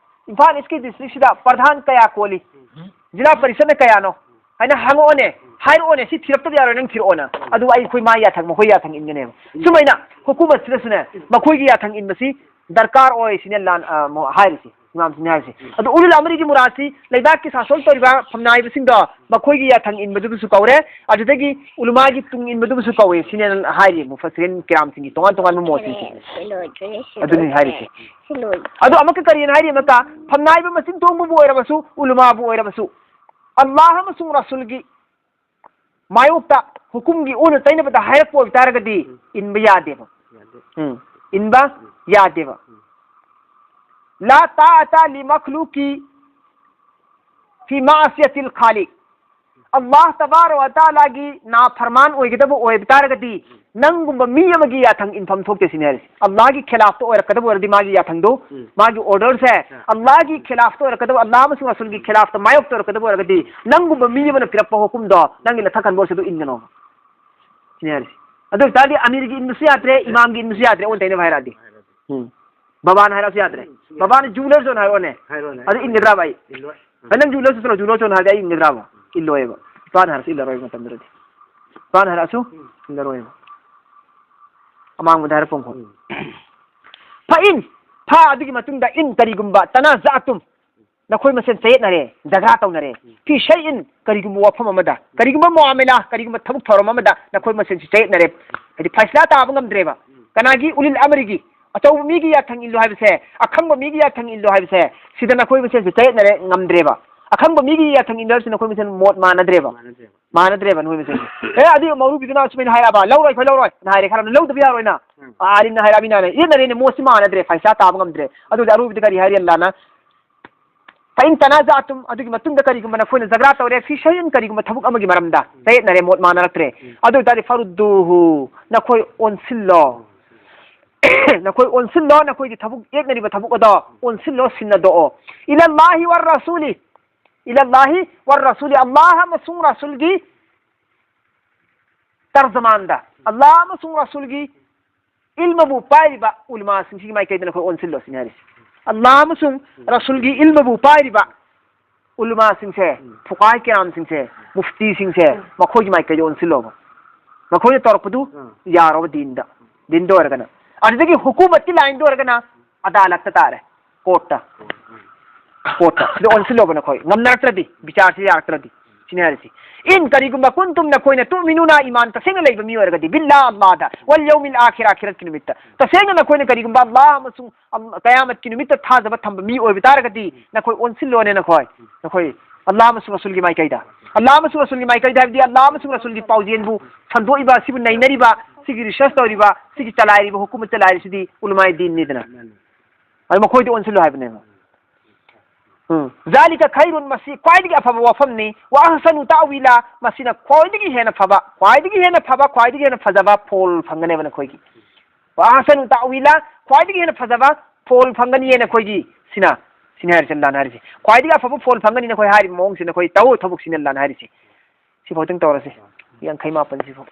ꯏꯝꯐꯥꯜ ꯏꯁꯀꯤ ꯗꯤꯁꯇ꯭ꯔꯤꯛꯁꯤꯗ ꯄ꯭ꯔꯙꯥꯟ ꯀꯌꯥ ꯀꯣꯜꯂꯤ? ꯎꯝ꯫ ꯖꯤꯂꯥ ꯄꯔꯤꯁꯠꯅ ꯀꯌꯥꯅꯣ? ꯍꯥꯏꯅ ꯍꯪꯉꯛꯑꯣꯅꯦ, ꯍꯥꯏꯔꯛꯑꯣꯅꯦ, ꯁꯤ ꯊꯤꯔꯛꯇꯗꯤ ꯌꯥꯔꯣꯏ, ꯅꯪ ꯊꯤꯔꯛꯑꯣꯅ꯫ ꯑꯗꯨ ꯑꯩꯈꯣꯏ ꯃꯥ ꯌꯥꯊꯪ, ꯃꯈꯣꯏ ꯌꯥꯊꯪ ꯏꯟꯒꯅꯦꯕ꯫ ꯁꯨꯃꯥꯏꯅ ꯍꯨꯀꯨꯃꯠꯁꯤꯗꯁꯨꯅꯦ, ꯃꯈꯣꯏꯒꯤ ꯌꯥꯊꯪ ꯏꯟꯕꯁꯤ ꯗꯔꯀꯥꯔ ꯑꯣꯏ ꯁꯤꯅꯦ ꯂꯥꯟ-, ꯑ, ꯃꯣ-, ꯍꯥꯏꯔꯤꯁꯦ, ꯏꯃꯥꯝꯁꯤꯡꯅ ꯍꯥꯏꯔꯤꯁꯦ꯫ ꯑꯗꯣ ꯎꯂꯨꯜ ꯑꯃꯔꯤꯒꯤ ꯃꯨꯔꯥꯠꯁꯤ ꯂꯩꯕꯥꯛꯀꯤ ꯁꯥꯁꯣꯟ ꯇꯧꯔꯤꯕ ꯐꯝꯅꯥꯏꯕꯁꯤꯡꯗꯣ, ꯃꯈꯣꯏꯒꯤ ꯌꯥꯊꯪ ꯏꯟꯕꯗꯨꯕꯨꯁꯨ ꯀꯧꯔꯦ, ꯑꯗꯨꯗꯒꯤ ꯎꯂꯨꯃꯥꯒꯤ ꯇꯨꯡ ꯏꯟꯕꯗꯨꯕꯨꯁꯨ ꯀꯧꯋꯦ ꯁꯤꯅꯦ ꯍꯥꯏꯔꯤ ꯃꯨꯐꯁꯤꯔꯤꯟ ꯀꯤꯔꯥꯝꯁꯤꯡꯒꯤ ꯇꯣꯉꯥꯟ ꯇꯣꯉꯥꯟꯕ ꯃꯣꯠꯁꯤꯡꯁꯦ꯫ ꯁꯤ ꯂꯣꯏꯗ꯭ꯔꯦ, ꯁꯤ ꯑꯗꯨꯅꯤ ꯂꯣꯏꯗ꯭ꯔꯦ꯫ ꯍꯥꯏꯔꯤꯁꯦ꯫ ꯁꯤ ꯂꯣꯏꯗ꯭ꯔꯦ꯫ ꯑꯗꯣ ꯑꯃꯨꯛꯀ ꯀꯔꯤꯅ ꯍꯥꯏꯔꯤ ꯑꯃꯨꯛꯀ, ꯐꯝꯅꯥꯏꯕ ꯃꯆꯤꯟ ꯇꯣꯡꯕꯕꯨ ꯑꯣꯏꯔꯕꯁꯨ, ꯎꯂꯨꯃꯥꯕꯨ ꯑꯣꯏꯔꯕꯁꯨ, ꯑꯜꯂꯥꯍ ꯑꯃꯁꯨꯡ ꯔꯁꯨꯜꯒꯤ ꯃꯥꯌꯣꯛꯇ ꯍꯨꯀꯨꯝꯒꯤ ꯑꯣꯟꯅ ꯇꯩꯅꯕꯗ ꯍꯥꯏꯔꯛꯄ ꯑꯣꯏꯕ ꯇꯥꯔꯒꯗꯤ ꯎꯝ꯫ ꯏꯟꯕ ꯌꯥꯗꯦꯕ꯫ ꯌꯥꯗꯦ꯫ ꯎꯝ꯫ ꯏꯟꯕ ꯎꯝ꯫ ꯌꯥꯗꯦꯕ꯫ ꯎꯝ꯫ لا طاعة لمخلوق في معصية الخالق. ꯑꯜꯂꯥꯍ ꯇꯕꯥꯔꯛ ꯋ ꯇꯥꯂꯥꯒꯤ ꯅꯥꯐꯔꯃꯥꯟ ꯑꯣꯏꯒꯗꯕ ꯑꯣꯏꯕ ꯇꯥꯔꯒꯗꯤ, ꯅꯪꯒꯨꯝꯕ ꯃꯤ ꯑꯃꯒꯤ ꯌꯥꯊꯪ ꯏꯟꯐꯝ ꯊꯣꯛꯇꯦ ꯁꯤꯅꯤ ꯍꯥꯏꯔꯤꯁꯦ꯫ ꯑꯜꯂꯥꯍꯒꯤ ꯈꯤꯂꯥꯐꯇ ꯑꯣꯏꯔꯛꯀꯗꯕ ꯑꯣꯏꯔꯗꯤ ꯃꯥꯒꯤ ꯌꯥꯊꯪꯗꯣ, ꯎꯝ꯫ ꯃꯥꯒꯤ ꯑꯣꯔꯗꯔꯁꯦ, ꯑꯥ꯫ ꯑꯜꯂꯥꯍꯒꯤ ꯈꯤꯂꯥꯐꯇ ꯑꯣꯏꯔꯛꯀꯗꯕ, ꯑꯜꯂꯥꯍ ꯑꯃꯁꯨꯡ ꯔꯁꯨꯜꯒꯤ ꯈꯤꯂꯥꯐꯇ ꯃꯥꯌꯣꯛꯇ ꯑꯣꯏꯔꯛꯀꯗꯕ ꯑꯣꯏꯔꯒꯗꯤ, ꯅꯪꯒꯨꯝꯕ ꯃꯤ ꯑꯃꯅ ꯄꯤꯔꯛꯄ ꯍꯨꯀꯨꯝꯗꯣ, ꯅꯪꯒꯤ ꯅꯊꯛ ꯀꯟꯕ ꯑꯣꯏꯔꯁꯨ ꯑꯗꯨ ꯏꯟꯒꯅꯣ ꯁꯤꯅꯤ ꯍꯥꯏꯔꯤꯁꯦ꯫ ꯑꯗꯨ ꯑꯣꯏ ꯇꯥꯔꯗꯤ ꯑꯃꯤꯔꯒꯤ ꯏꯟꯕꯁꯨ ꯌꯥꯗ꯭ꯔꯦ, ꯏꯃꯥꯝꯒꯤ ꯏꯟꯕꯁꯨ ꯌꯥꯗ꯭ꯔꯦ, ꯑꯣꯟꯅ ꯇꯩꯅꯕ ꯍꯥꯏꯔꯛꯑꯗꯤ꯫ ꯎꯝ꯫ ꯕꯕꯥꯅ ꯍꯥꯏꯔꯛꯑꯁꯨ ꯌꯥꯗ꯭ꯔꯦ꯫ ꯎꯝ, ꯆꯨꯝꯃꯦ꯫ ꯕꯕꯥꯅ "ꯖꯨ ꯂꯧꯔꯨꯆꯣꯅ" ꯍꯥꯏꯔꯛꯑꯣꯅꯦ꯫ ꯍꯥꯏꯔꯣꯅꯦ, ꯑꯗꯨ ꯍꯥꯏꯔꯣꯅꯦ꯫ ꯏꯟꯒꯗ꯭ꯔꯥꯕ ꯑꯩ? ꯏꯜꯂꯣꯏ꯫ ꯎꯝ꯫ "ꯅꯪ ꯖꯨ ꯂꯧꯔꯨꯆꯣ ꯆꯠꯂꯣ, ꯖꯨ ꯂꯧꯔꯨꯆꯣꯅ" ꯍꯥꯏꯔꯗꯤ ꯑꯩ ꯏꯟꯒꯗ꯭ꯔꯥꯕ? ꯎꯝ꯫ ꯏꯜꯂꯣꯏꯕ꯫ ꯏꯄꯥꯅ ꯍꯥꯏꯔꯁꯨ ꯏꯜꯂꯔꯣꯏꯕ ꯃꯇꯝꯗꯨꯗꯗꯤ꯫ ꯏꯄꯥꯅ ꯍꯥꯏꯔꯛꯑꯁꯨ ꯎꯝ꯫ ꯏꯜꯂꯔꯣꯏꯕ꯫ ꯑꯃꯥꯡꯕꯗ ꯍꯥꯏꯔꯛꯄ ꯑꯃꯈꯛ꯫ ꯎꯝ꯫ "ꯐ ꯏꯟ", ꯐ ꯑꯗꯨꯒꯤ ꯃꯇꯨꯡꯗ "ꯏꯟ", ꯀꯔꯤꯒꯨꯝꯕ, "ꯇꯅꯥꯖꯥꯇꯨꯝ", ꯅꯈꯣꯏ ꯃꯁꯦꯟ ꯆꯌꯦꯠꯅꯔꯦ, ꯖꯒ꯭ꯔꯥ ꯇꯧꯅꯔꯦ꯫ ꯎꯝ꯫ "ꯐꯤ ꯁꯩꯏꯟ", ꯀꯔꯤꯒꯨꯝꯕ ꯋꯥꯐꯝ ꯑꯃꯗ, ꯀꯔꯤꯒꯨꯝꯕ ꯃꯨꯑꯥꯃꯦꯂꯥ, ꯀꯔꯤꯒꯨꯝꯕ ꯊꯕꯛ ꯊꯧꯔꯝ ꯑꯃꯗ ꯅꯈꯣꯏ ꯃꯁꯦꯟꯁꯤ ꯆꯌꯦꯠꯅꯔꯦ꯫ ꯍꯥꯏꯗꯤ ꯐꯩꯁꯂꯥ ꯇꯥꯕ ꯉꯝꯗ꯭ꯔꯦꯕ꯫ ꯎꯝ꯫ ꯀꯅꯥꯒꯤ? "ꯎꯂꯤꯜ ꯑꯃꯔꯤꯒꯤ", ꯑꯆꯧꯕ ꯃꯤꯒꯤ ꯌꯥꯊꯪ ꯏꯜꯂꯨ ꯍꯥꯏꯕꯁꯦ, ꯑꯈꯪꯕ ꯃꯤꯒꯤ ꯌꯥꯊꯪ ꯏꯜꯂꯨ ꯍꯥꯏꯕꯁꯦ, ꯁꯤꯗ ꯅꯈꯣꯏ ꯃꯁꯦꯟꯁꯤ ꯆꯌꯦꯠꯅꯔꯦ, ꯉꯝꯗ꯭ꯔꯦꯕ꯫ ꯑꯈꯪꯕ ꯃꯤꯒꯤ ꯌꯥꯊꯪ ꯏꯟꯅꯔꯁꯨ ꯅꯈꯣꯏ ꯃꯁꯦꯟ ꯃꯣꯠ ꯃꯥꯟꯅꯗ꯭ꯔꯦꯕ꯫ ꯃꯥꯟꯅꯗ꯭ꯔꯦꯕ꯫ ꯃꯥꯟꯅꯗ꯭ꯔꯦꯕ ꯅꯈꯣꯏ ꯃꯁꯦꯟꯁꯦ꯫ "ꯑꯦ, ꯑꯗꯨ ꯃꯧꯂꯨꯕꯤꯗꯨꯅ ꯑꯁꯨꯃꯥꯏꯅ ꯍꯥꯏꯔꯛꯑꯕ, ꯂꯧꯔꯣꯏ, ꯑꯩꯈꯣꯏ ꯂꯧꯔꯣꯏ" ꯍꯥꯏꯔꯦ ꯈꯜꯂꯣ, ꯂꯧꯗꯕ ꯌꯥꯔꯣꯏꯅ꯫ ꯎꯝ꯫ ꯑꯥꯂꯤꯝꯅ ꯍꯥꯏꯔꯛꯑꯃꯤꯅ ꯌꯦꯠꯅꯔꯦꯅꯦ, ꯃꯣꯠꯁꯤ ꯃꯥꯟꯅꯗ꯭ꯔꯦ, ꯐꯩꯁꯂꯥ ꯇꯥꯕ ꯉꯝꯗ꯭ꯔꯦ꯫ ꯑꯗꯨꯗꯤ ꯑꯔꯣꯏꯕꯗ ꯀꯔꯤ ꯍꯥꯏꯔꯤ ꯑꯜꯂꯥꯅ? "ꯐ ꯏꯟ ꯇꯅꯥꯖꯥꯇꯨꯝ", ꯑꯗꯨꯒꯤ ꯃꯇꯨꯡꯗ ꯀꯔꯤꯒꯨꯝꯕ ꯅꯈꯣꯏꯅ ꯖꯒ꯭ꯔꯥ ꯇꯧꯔꯦ, "ꯐꯤ ꯁꯩꯏꯟ", ꯀꯔꯤꯒꯨꯝꯕ ꯊꯕꯛ ꯑꯃꯒꯤ ꯃꯔꯝꯗ ꯆꯌꯦꯠꯅꯔꯦ, ꯃꯣꯠ ꯃꯥꯟꯅꯔꯛꯇ꯭ꯔꯦ, ꯎꯝ꯫ ꯑꯗꯨ ꯑꯣꯏꯇꯥꯔꯗꯤ "ꯐꯔꯨꯗꯨꯍꯨ", ꯅꯈꯣꯏ ꯑꯣꯟꯁꯤꯜꯂꯣ꯫ ꯅꯈꯣꯏ ꯑꯣꯟꯁꯤꯜꯂꯣ, ꯅꯈꯣꯏꯒꯤ ꯊꯕꯛ, ꯌꯦꯠꯅꯔꯤꯕ ꯊꯕꯛ ꯑꯗꯣ ꯑꯣꯟꯁꯤꯜꯂꯣ, ꯁꯤꯟꯅꯗꯣꯛꯑꯣ꯫ "ꯏꯂꯜꯂꯥꯍꯤ ꯋꯔ ꯔꯁꯨꯂꯤ", ꯏꯂꯜꯂꯥꯍꯤ ꯋꯔ ꯔꯁꯨꯂꯤ, ꯑꯜꯂꯥꯍ ꯑꯃꯁꯨꯡ ꯔꯁꯨꯜꯒꯤ ꯇꯔꯖꯃꯥꯟꯗ, ꯑꯜꯂꯥꯍ ꯑꯃꯁꯨꯡ ꯔꯁꯨꯜꯒꯤ ꯏꯜꯃꯕꯨ ꯄꯥꯏꯔꯤꯕ ꯎꯂꯃꯥꯁꯤꯡꯁꯤꯒꯤ ꯃꯥꯏꯀꯩꯗ ꯅꯈꯣꯏ ꯑꯣꯟꯁꯤꯜꯂꯣ ꯁꯤꯅꯤ ꯍꯥꯏꯔꯤꯁꯦ꯫ ꯑꯜꯂꯥꯍ ꯑꯃꯁꯨꯡ ꯔꯁꯨꯜꯒꯤ ꯏꯜꯃꯕꯨ ꯄꯥꯏꯔꯤꯕ ꯎꯂꯃꯥꯁꯤꯡꯁꯦ, ꯎꯝ꯫ ꯐꯨꯀꯥꯍ ꯀꯤꯔꯥꯝꯁꯤꯡꯁꯦ, ꯃꯨꯐꯇꯤꯁꯤꯡꯁꯦ, ꯃꯈꯣꯏꯒꯤ ꯃꯥꯏꯀꯩꯗ ꯑꯣꯟꯁꯤꯜꯂꯣꯕ꯫ ꯃꯈꯣꯏꯅ ꯇꯧꯔꯛꯄꯗꯨ ꯎꯝ꯫ ꯌꯥꯔꯣꯕ ꯗꯤꯟꯗ, ꯗꯤꯟꯗ ꯑꯣꯏꯔꯒꯅ꯫ ꯑꯗꯨꯗꯒꯤ ꯍꯨꯀꯨꯃꯠꯀꯤ ꯂꯥꯏꯟꯗ ꯑꯣꯏꯔꯒꯅ ꯑꯗꯥꯂꯠꯇ ꯇꯥꯔꯦ, ꯀꯣꯔꯠꯇ꯫ ꯎꯝ꯫ ꯀꯣꯔꯠꯇ꯫ ꯁꯤꯗ ꯑꯣꯟꯁꯤꯜꯂꯣꯕ ꯅꯈꯣꯏ, ꯉꯝꯅꯔꯛꯇ꯭ꯔꯗꯤ, ꯕꯤꯆꯥꯔꯁꯤ ꯌꯥꯔꯛꯇ꯭ꯔꯗꯤ꯫ ꯁꯤꯅꯤ ꯍꯥꯏꯔꯤꯁꯤ꯫ "ꯏꯟ", ꯀꯔꯤꯒꯨꯝꯕ, "ꯀꯨꯟꯇꯨꯝ", ꯅꯈꯣꯏꯅ, "ꯇꯨꯃꯤꯅꯨꯅ", ꯏꯃꯥꯟ ꯇꯁꯦꯡꯅ ꯂꯩꯕ ꯃꯤ ꯑꯣꯏꯔꯒꯗꯤ, "ꯕꯤꯜꯂꯥ", ꯑꯜꯂꯥꯗ, "ꯋꯜ ꯌꯧꯃꯤꯜ ꯑꯥꯈꯤꯔ", ꯑꯥꯈꯤꯔꯠꯀꯤ ꯅꯨꯃꯤꯠꯇ꯫ ꯇꯁꯦꯡꯅ ꯅꯈꯣꯏꯅ ꯀꯔꯤꯒꯨꯝꯕ ꯑꯜꯂꯥꯍ ꯑꯃꯁꯨꯡ ꯑꯜ-, ꯀꯌꯥꯃꯠꯀꯤ ꯅꯨꯃꯤꯠꯇ ꯊꯥꯖꯕ ꯊꯝꯕ ꯃꯤ ꯑꯣꯏꯕ ꯇꯥꯔꯒꯗꯤ, ꯅꯈꯣꯏ ꯑꯣꯟꯁꯤꯜꯂꯣꯅꯦ ꯅꯈꯣꯏ꯫ ꯅꯈꯣꯏ ꯑꯜꯂꯥꯍ ꯑꯃꯁꯨꯡ ꯔꯁꯨꯜꯒꯤ ꯃꯥꯏꯀꯩꯗ꯫ ꯑꯜꯂꯥꯍ ꯑꯃꯁꯨꯡ ꯔꯁꯨꯜꯒꯤ ꯃꯥꯏꯀꯩꯗ ꯍꯥꯏꯕꯗꯤ ꯑꯜꯂꯥꯍ ꯑꯃꯁꯨꯡ ꯔꯁꯨꯜꯒꯤ ꯄꯥꯎꯖꯦꯜꯕꯨ ꯁꯟꯗꯣꯛꯏꯕ, ꯁꯤꯕꯨ ꯅꯩꯅꯔꯤꯕ, ꯁꯤꯒꯤ ꯔꯤꯁꯔꯁ ꯇꯧꯔꯤꯕ, ꯁꯤꯒꯤ ꯆꯂꯥꯏꯔꯤꯕ ꯍꯨꯀꯨꯃꯠ ꯆꯂꯥꯏꯔꯤꯁꯤꯗꯤ ꯎꯂꯃꯥꯏ ꯗꯤꯟꯅꯤꯗꯅ꯫ ꯑꯗꯨ ꯃꯈꯣꯏꯗ ꯑꯣꯟꯁꯤꯜꯂꯨ ꯍꯥꯏꯕꯅꯦꯕ꯫ ꯎꯝ. ذلك خير, ꯃꯁꯤ ꯈ꯭ꯋꯥꯏꯗꯒꯤ ꯑꯐꯕ ꯋꯥꯐꯝꯅꯤ꯫ وأحسن تأويلا, ꯃꯁꯤꯅ ꯈ꯭ꯋꯥꯏꯗꯒꯤ ꯍꯦꯟꯅ ꯐꯕ, ꯈ꯭ꯋꯥꯏꯗꯒꯤ ꯍꯦꯟꯅ ꯐꯕ, ꯈ꯭ꯋꯥꯏꯗꯒꯤ ꯍꯦꯟꯅ ꯐꯖꯕ ꯐꯣꯜ ꯐꯪꯒꯅꯦꯕ ꯅꯈꯣꯏꯒꯤ꯫ وأحسن تأويلا, ꯈ꯭ꯋꯥꯏꯗꯒꯤ ꯍꯦꯟꯅ ꯐꯖꯕ ꯐꯣꯜ ꯐꯪꯒꯅꯤꯌꯦ ꯅꯈꯣꯏꯒꯤ꯫ ꯁꯤꯅ, ꯁꯤꯅꯤ ꯍꯥꯏꯔꯤꯁꯦ, ꯑꯜꯂꯥꯍꯅ ꯍꯥꯏꯔꯤꯁꯦ꯫ ꯈ꯭ꯋꯥꯏꯗꯒꯤ ꯑꯐꯕ ꯐꯣꯜ ꯐꯪꯒꯅꯤ ꯅꯈꯣꯏ ꯍꯥꯏꯔꯤꯕ ꯃꯑꯣꯡꯁꯤ, ꯅꯈꯣꯏ ꯇꯧ ꯊꯕꯛꯁꯤꯅꯤ ꯑꯜꯂꯥꯍꯅ ꯍꯥꯏꯔꯤꯁꯦ꯫ ꯁꯤꯐꯥꯎꯗꯪ ꯇꯧꯔꯁꯤ꯫ ꯌꯥꯡꯈꯩ ꯃꯥꯄꯟ ꯁꯤꯐꯥꯎ꯫